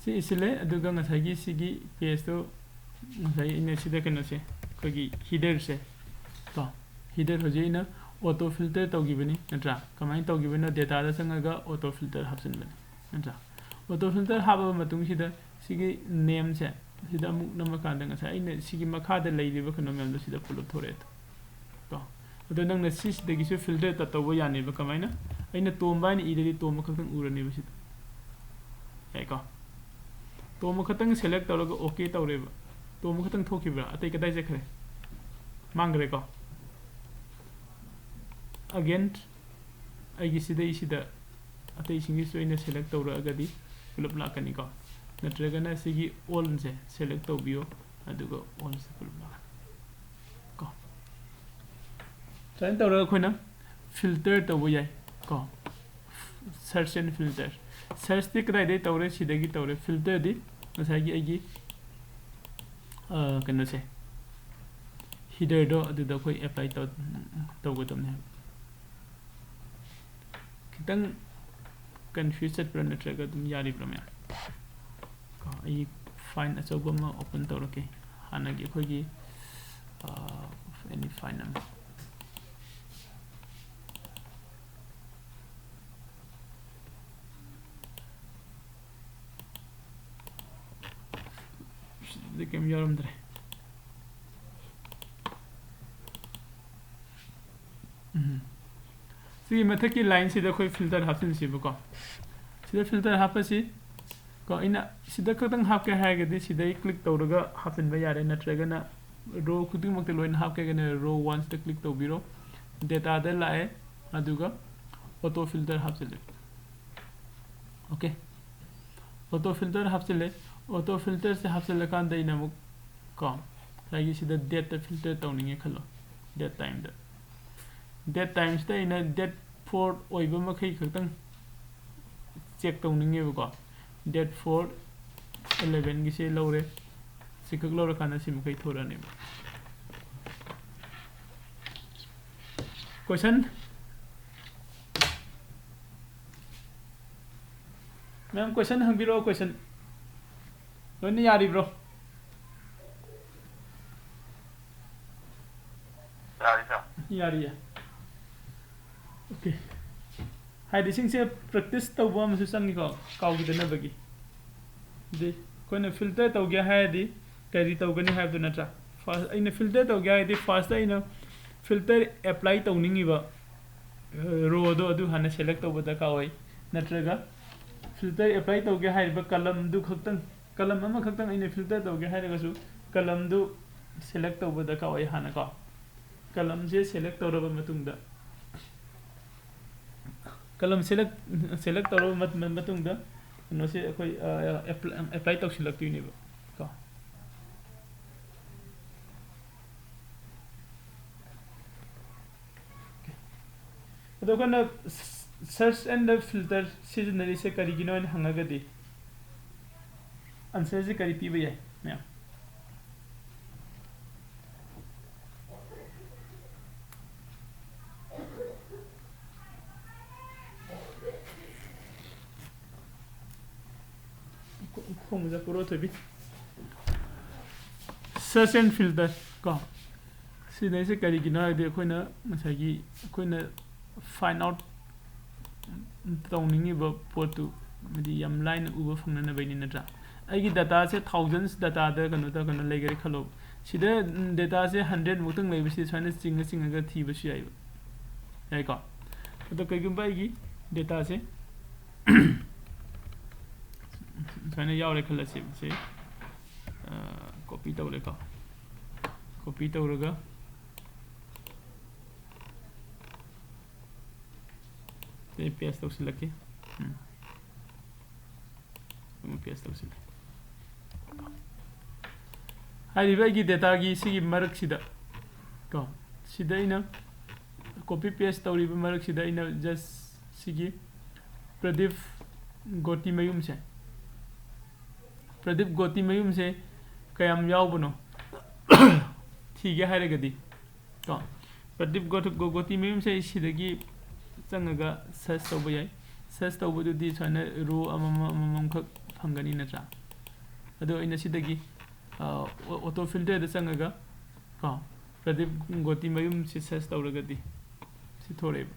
ꯁꯤ ꯏꯁꯤꯜꯂꯦ, ꯑꯗꯨꯒ ꯉꯁꯥꯏꯒꯤ ꯁꯤꯒꯤ ꯄꯦꯖꯇꯨ, ꯉꯁꯥꯏ ꯑꯩꯅ ꯁꯤꯗ ꯀꯩꯅꯣꯁꯦ, ꯑꯩꯈꯣꯏꯒꯤ ꯍꯤꯗꯔꯁꯦ ꯀꯣ, ꯍꯤꯗꯔ ꯍꯧꯖꯤꯛ ꯑꯩꯅ ꯑꯣꯇꯣ ꯐꯤꯜꯇꯔ ꯇꯧꯈꯤꯕꯅꯤ ꯅꯠꯇ꯭ꯔꯥ? ꯀꯃꯥꯏꯅ ꯇꯧꯈꯤꯕꯅꯣ? ꯗꯦꯇꯥꯗ ꯆꯪꯉꯒ ꯑꯣꯇꯣ ꯐꯤꯜꯇꯔ ꯍꯥꯞꯆꯤꯟꯕꯅꯤ ꯅꯠꯇ꯭ꯔꯥ? ꯑꯣꯇꯣ ꯐꯤꯜꯇꯔ ꯍꯥꯞꯄꯕ ꯃꯇꯨꯡꯁꯤꯗ ꯁꯤꯒꯤ ꯅꯦꯝꯁꯦ ꯁꯤꯗ ꯑꯃꯨꯛ ꯅꯝꯃꯀꯥꯟꯗ ꯉꯁꯥꯏ ꯑꯩꯅ ꯁꯤꯒꯤ ꯃꯈꯥꯗ ꯂꯩꯔꯤꯕ ꯀꯩꯅꯣ ꯃꯌꯥꯝꯗꯣ ꯁꯤꯗ ꯄꯨꯂꯞ ꯊꯣꯔꯛꯑꯦ ꯀꯣ꯫ ꯑꯗꯣ ꯅꯪꯅ ꯁꯤꯁꯤꯗꯒꯤꯁꯨ ꯐꯤꯜꯇꯔ ꯇꯧꯕ ꯌꯥꯅꯦꯕ꯫ ꯀꯃꯥꯏꯅ? ꯑꯩꯅ ꯇꯣꯝꯕ ꯍꯥꯏꯅ ꯏꯗꯗꯤ ꯇꯣꯝꯕ ꯈꯛꯇꯪ ꯎꯔꯅꯦꯕ ꯁꯤꯗ꯫ ꯌꯥꯏꯀꯣ? ꯇꯣꯝꯕ ꯈꯛꯇꯪ ꯁꯦꯂꯦꯛ ꯇꯧꯔꯒ ꯑꯣꯀꯦ ꯇꯧꯔꯦꯕ꯫ ꯇꯣꯝꯕ ꯈꯛꯇꯪ ꯊꯣꯛꯈꯤꯕ꯭ꯔꯥ? ꯑꯇꯩ ꯀꯗꯥꯏ ꯆꯠꯈ꯭ꯔꯦ? ꯃꯥꯡꯈ꯭ꯔꯦꯀꯣ? ꯑꯒꯦꯟ ꯑꯩꯒꯤ ꯁꯤꯗꯩꯁꯤꯗ ꯑꯇꯩꯁꯤꯡꯁꯤꯁꯨ ꯑꯩꯅ ꯁꯦꯂꯦꯛ ꯇꯧꯔꯛꯑꯒꯗꯤ ꯄꯨꯂꯞ ꯂꯥꯛꯀꯅꯤꯀꯣ꯫ ꯅꯠꯇ꯭ꯔꯒꯅ ꯁꯤꯒꯤ ꯑꯣꯜꯁꯦ ꯁꯦꯂꯦꯛ ꯇꯧꯕꯤꯌꯣ, ꯑꯗꯨꯒ ꯑꯣꯜꯁꯦ ꯄꯨꯂꯞ ꯂꯥꯛꯀꯅꯤ ꯀꯣ꯫ ꯁꯨꯃꯥꯏꯅ ꯇꯧꯔꯒ ꯑꯩꯈꯣꯏꯅ ꯐꯤꯜꯇꯔ ꯇꯧꯕ ꯌꯥꯏ ꯀꯣ꯫ Search and filter, ꯁꯔꯆꯇꯤ ꯀꯗꯥꯏꯗꯒꯤ ꯇꯧꯔꯦ? ꯁꯤꯗꯒꯤ ꯇꯧꯔꯦ꯫ ꯐꯤꯜꯇꯔꯗꯤ ꯉꯁꯥꯏꯒꯤ ꯑꯩꯒꯤ ꯑ, ꯀꯩꯅꯣꯁꯦ, headerꯗꯣ ꯑꯗꯨꯗ ꯑꯩꯈꯣꯏ apply ꯇꯧ-, ꯇꯧꯒꯗꯕꯅꯦ ꯍꯥꯏꯕ꯫ ꯈꯤꯇꯪ confuse ꯆꯠꯄ꯭ꯔꯥ ꯅꯠꯇ꯭ꯔꯒ ꯑꯗꯨꯝ ꯌꯥꯔꯤꯕ꯭ꯔꯥ ꯃꯌꯥꯝ? ꯀꯣ, ꯑꯩ file ꯑꯆꯧꯕ ꯑꯃ open ꯇꯧꯔꯛꯀꯦ꯫ ꯍꯥꯟꯅꯒꯤ ꯑꯩꯈꯣꯏꯒꯤ, ꯑ, any file ꯑꯃ꯫ ꯁꯤꯗꯤ ꯀꯩꯝ ꯌꯥꯎꯔꯝꯗ꯭ꯔꯦ꯫ ꯎꯝ꯫ ꯁꯤꯒꯤ ꯃꯊꯛꯀꯤ lineꯁꯤꯗ ꯑꯩꯈꯣꯏ filter ꯍꯥꯞꯆꯤꯟꯁꯤꯕꯀꯣ꯫ ꯁꯤꯗ filter ꯍꯥꯞꯄꯁꯤ꯫ ꯀꯣ, ꯑꯩꯅ ꯁꯤꯗ ꯈꯛꯇꯪ ꯍꯥꯞꯀꯦ ꯍꯥꯏꯔꯒꯗꯤ ꯁꯤꯗꯩ click ꯇꯧꯔꯒ ꯍꯥꯞꯆꯤꯟꯕ ꯌꯥꯔꯦ, ꯅꯠꯇ꯭ꯔꯒꯅ row ꯈꯨꯗꯤꯡꯃꯛꯇ ꯂꯣꯏꯅ ꯍꯥꯞꯀꯦ ꯍꯥꯏꯔꯒꯅ row oneꯁꯤꯗ click ꯇꯧꯕꯤꯔꯣ꯫ Dataꯗ ꯂꯥꯛꯑꯦ, ꯑꯗꯨꯒ auto filter ꯍꯥꯞꯆꯤꯜꯂꯦ꯫ Okay꯫ Auto filter ꯍꯥꯞꯆꯤꯜꯂꯦ꯫ Auto filterꯁꯦ ꯍꯥꯞꯆꯤꯜꯂꯀꯥꯟꯗ ꯑꯩꯅ ꯑꯃꯨꯛ ꯀꯣ, ꯉꯁꯥꯏꯒꯤ ꯁꯤꯗ dateꯇ filter ꯇꯧꯅꯤꯡꯉꯦ ꯈꯜꯂꯣ, date timeꯗ꯫ Date timesꯇ ꯑꯩꯅ date four ꯑꯣꯏꯕ ꯃꯈꯩ ꯈꯛꯇꯪ check ꯇꯧꯅꯤꯡꯉꯦꯕꯀꯣ꯫ Date four elevenꯒꯤꯁꯦ ꯂꯧꯔꯦ꯫ ꯁꯤꯈꯛ ꯂꯧꯔꯀꯥꯟꯗ ꯁꯤ ꯃꯈꯩ ꯊꯣꯔꯛꯑꯅꯦꯕ꯫ Question? ꯃꯌꯥꯝ question ꯍꯪꯕꯤꯔꯛꯑꯣ, question꯫ ꯂꯣꯏꯅ ꯌꯥꯔꯤꯕ꯭ꯔꯣ? ꯌꯥꯔꯤ, sir꯫ ꯌꯥꯔꯤꯌꯦ꯫ Okay꯫ ꯍꯥꯏꯗꯤ ꯁꯤꯡꯁꯦ practice ꯇꯧꯕ ꯑꯃꯁꯨ ꯆꯪꯉꯤꯀꯣ, ꯀꯥꯎꯈꯤꯗꯅꯕꯒꯤ꯫ ꯑꯗꯩ ꯑꯩꯈꯣꯏꯅ filter ꯇꯧꯒꯦ ꯍꯥꯏꯔꯗꯤ ꯀꯔꯤ ꯇꯧꯒꯅꯤ ꯍꯥꯏꯕꯗꯨ ꯅꯠꯇ꯭ꯔꯥ? First, ꯑꯩꯅ filter ꯇꯧꯒꯦ ꯍꯥꯏꯔꯗꯤ firstꯇ ꯑꯩꯅ filter apply ꯇꯧꯅꯤꯡꯉꯤꯕ, ꯑ, rowꯗꯣ ꯑꯗꯨ ꯍꯥꯟꯅ select ꯇꯧꯕ ꯗꯔꯀꯥꯔ ꯑꯣꯏ꯫ ꯅꯠꯇ꯭ꯔꯒ filter apply ꯇꯧꯒꯦ ꯍꯥꯏꯔꯤꯕ columnꯗꯨ ꯈꯛꯇꯪ, column ꯑꯃꯈꯛꯇꯪ ꯑꯩꯅ filter ꯇꯧꯒꯦ ꯍꯥꯏꯔꯒꯁꯨ columnꯗꯨ select ꯇꯧꯕ ꯗꯔꯀꯥꯔ ꯑꯣꯏ ꯍꯥꯟꯅꯀꯣ꯫ Columnꯁꯦ select ꯇꯧꯔꯕ ꯃꯇꯨꯡꯗ, column select, select ꯇꯧꯔꯕ ꯃꯠ-, ꯃꯠ-, ꯃꯇꯨꯡꯗ ꯀꯩꯅꯣꯁꯦ ꯑꯩꯈꯣꯏ, ꯑ, apply, apply ꯇꯧꯁꯤꯜꯂꯛꯇꯣꯏꯅꯦꯕ ꯀꯣ꯫ ꯑꯗꯣ ꯑꯩꯈꯣꯏꯅ search and filter ꯁꯤꯖꯤꯟꯅꯔꯤꯁꯦ ꯀꯔꯤꯒꯤꯅꯣ ꯍꯥꯏꯅ ꯍꯪꯉꯒꯗꯤ, answerꯁꯦ ꯀꯔꯤ ꯄꯤꯕ ꯌꯥꯏ ꯃꯌꯥꯝ? ꯈꯣꯡꯕ ꯆꯠꯄꯔꯣ, ꯊꯣꯏꯕꯤ? Search and filter ꯀꯣ, ꯁꯤꯗꯩꯁꯦ ꯀꯔꯤꯒꯤꯅꯣ ꯍꯥꯏꯔꯗꯤ, ꯑꯩꯈꯣꯏꯅ ꯉꯁꯥꯏꯒꯤ ꯑꯩꯈꯣꯏꯅ find out ꯇꯧꯅꯤꯡꯉꯤꯕ ꯄꯣꯠꯇꯨ ꯍꯥꯏꯗꯤ ꯌꯥꯝ ꯂꯥꯏꯅ ꯎꯕ ꯐꯪꯅꯅꯕꯩꯅꯤ, ꯅꯠꯇ꯭ꯔꯥ? ꯑꯩꯒꯤ dataꯁꯦ thousands dataꯗ ꯀꯩꯅꯣ ꯇꯧ-, ꯀꯩꯅꯣ ꯂꯩꯈꯔꯦ ꯈꯜꯂꯣ꯫ ꯁꯤꯗ, ꯎꯝ, dataꯁꯦ hundred ꯃꯨꯛꯇꯪ ꯂꯩꯕꯁꯤꯗ ꯁꯨꯃꯥꯏꯅ ꯆꯤꯡꯉ ꯆꯤꯡꯉꯒ ꯊꯤꯕꯁꯨ ꯌꯥꯏꯕ, ꯌꯥꯏꯀꯣ? ꯑꯗꯣ ꯀꯩꯒꯨꯝꯕ ꯑꯩꯒꯤ dataꯁꯦ ꯁꯨꯃꯥꯏꯅ ꯌꯥꯎꯔꯦ ꯈꯜꯂꯁꯦꯕ꯫ ꯁꯦ, ꯑ, copy ꯇꯧꯔꯦꯀꯣ꯫ Copy ꯇꯧꯔꯒ ꯑꯩ paste ꯇꯧꯁꯤꯜꯂꯛꯀꯦ꯫ ꯎꯝ꯫ ꯑꯃꯨꯛ paste ꯇꯧꯁꯤꯜꯂꯦ꯫ ꯍꯥꯏꯔꯤꯕ ꯑꯩꯒꯤ dataꯒꯤ ꯁꯤꯒꯤ ꯃꯔꯛꯁꯤꯗ ꯀꯣ, ꯁꯤꯗ ꯑꯩꯅ copy paste ꯇꯧꯔꯤꯕ ꯃꯔꯛꯁꯤꯗ ꯑꯩꯅ just ꯁꯤꯒꯤ ꯄ꯭ꯔꯗꯤꯞ ꯒꯣꯇꯤ ꯃꯌꯨꯝꯁꯦ, ꯄ꯭ꯔꯗꯤꯞ ꯒꯣꯇꯤ ꯃꯌꯨꯝꯁꯦ ꯀꯌꯥꯝ ꯌꯥꯎꯕꯅꯣ ꯊꯤꯒꯦ ꯍꯥꯏꯔꯒꯗꯤ ꯀꯣ, ꯄ꯭ꯔꯗꯤꯞ ꯒꯣꯇ-, ꯒꯣ-, ꯒꯣꯇꯤ ꯃꯌꯨꯝꯁꯦ ꯑꯩ ꯁꯤꯗꯒꯤ ꯆꯪꯉꯒ search ꯇꯧꯕ ꯌꯥꯏ꯫ Search ꯇꯧꯕꯗꯨꯗꯤ ꯁꯨꯃꯥꯏꯅ row ꯑꯃꯃꯝ ꯑꯃꯃꯝꯈꯛ ꯐꯪꯒꯅꯤ, ꯅꯠꯇ꯭ꯔꯥ? ꯑꯗꯣ ꯑꯩꯅ ꯁꯤꯗꯒꯤ, ꯑ, ꯑꯣ-, auto filterꯗ ꯆꯪꯉꯒ ꯀꯣ, ꯄ꯭ꯔꯗꯤꯞ ꯒꯣꯇꯤ ꯃꯌꯨꯝꯁꯦ search ꯇꯧꯔꯒꯗꯤ ꯁꯤ ꯊꯣꯔꯛꯑꯦꯕ꯫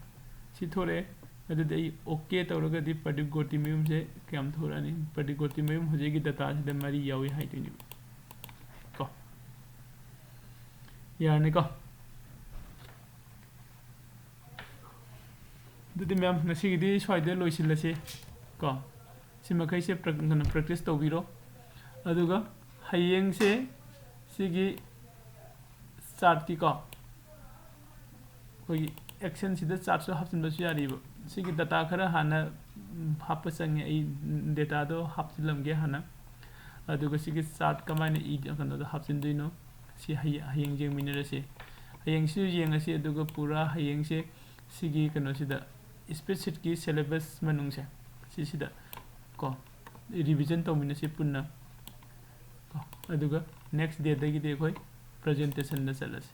ꯁꯤ ꯊꯣꯔꯛꯑꯦ꯫ ꯑꯗꯨꯗꯤ ꯑꯩ okay ꯇꯧꯔꯒꯗꯤ ꯄ꯭ꯔꯗꯤꯞ ꯒꯣꯇꯤ ꯃꯌꯨꯝꯁꯦ ꯀꯌꯥꯝ ꯊꯣꯔꯛꯑꯅꯤ? ꯄ꯭ꯔꯗꯤꯞ ꯒꯣꯇꯤ ꯃꯌꯨꯝ ꯍꯧꯖꯤꯛꯀꯤ dataꯁꯤꯗ ꯃꯔꯤ ꯌꯥꯎꯏ ꯍꯥꯏꯗꯣꯏꯅꯦꯕ ꯀꯣ꯫ ꯌꯥꯔꯅꯤꯀꯣ? ꯑꯗꯨꯗꯤ ꯃꯌꯥꯝ, ꯉꯁꯤꯒꯤꯗꯤ ꯁ꯭ꯋꯥꯏꯗ ꯂꯣꯏꯁꯤꯜꯂꯁꯤ ꯀꯣ꯫ ꯁꯤ ꯃꯈꯩꯁꯦ ꯄ꯭ꯔ-, ꯀꯩꯅꯣ, practice ꯇꯧꯕꯤꯔꯣ꯫ ꯑꯗꯨꯒ ꯍꯌꯦꯡꯁꯦ ꯁꯤꯒꯤ chartꯀꯤ ꯀꯣ, ꯑꯩꯈꯣꯏꯒꯤ Excelꯁꯤꯗ chartꯁꯨ ꯍꯥꯞꯆꯤꯟꯕꯁꯨ ꯌꯥꯔꯤꯕ꯫ ꯁꯤꯒꯤ data ꯈꯔ ꯍꯥꯟꯅ, ꯎꯝ, ꯍꯥꯞꯄ ꯆꯪꯉꯦ꯫ ꯑꯩ dataꯗꯣ ꯍꯥꯞꯆꯤꯜꯂꯝꯒꯦ ꯍꯥꯟꯅ꯫ ꯑꯗꯨꯒ ꯁꯤꯒꯤ chart ꯀꯃꯥꯏꯅ ꯏ-, ꯀꯩꯅꯣꯗ ꯍꯥꯞꯆꯤꯟꯗꯣꯏꯅꯣ, ꯁꯤ ꯍꯌꯦ-, ꯍꯌꯦꯡ ꯌꯦꯡꯃꯤꯟꯅꯔꯁꯤ꯫ ꯍꯌꯦꯡꯁꯤꯁꯨ ꯌꯦꯡꯉꯁꯤ, ꯑꯗꯨꯒ ꯄꯨꯔꯥ ꯍꯌꯦꯡꯁꯦ ꯁꯤꯒꯤ ꯀꯩꯅꯣꯁꯤꯗ, spreadsheetꯀꯤ syllabus ꯃꯅꯨꯡꯁꯦ, ꯁꯤꯁꯤꯗ ꯀꯣ, revision ꯇꯧꯃꯤꯟꯅꯁꯤ ꯄꯨꯟꯅ ꯀꯣ꯫ ꯑꯗꯨꯒ next dayꯗꯒꯤꯗꯤ ꯑꯩꯈꯣꯏ presentationꯗ ꯆꯠꯂꯁꯤ꯫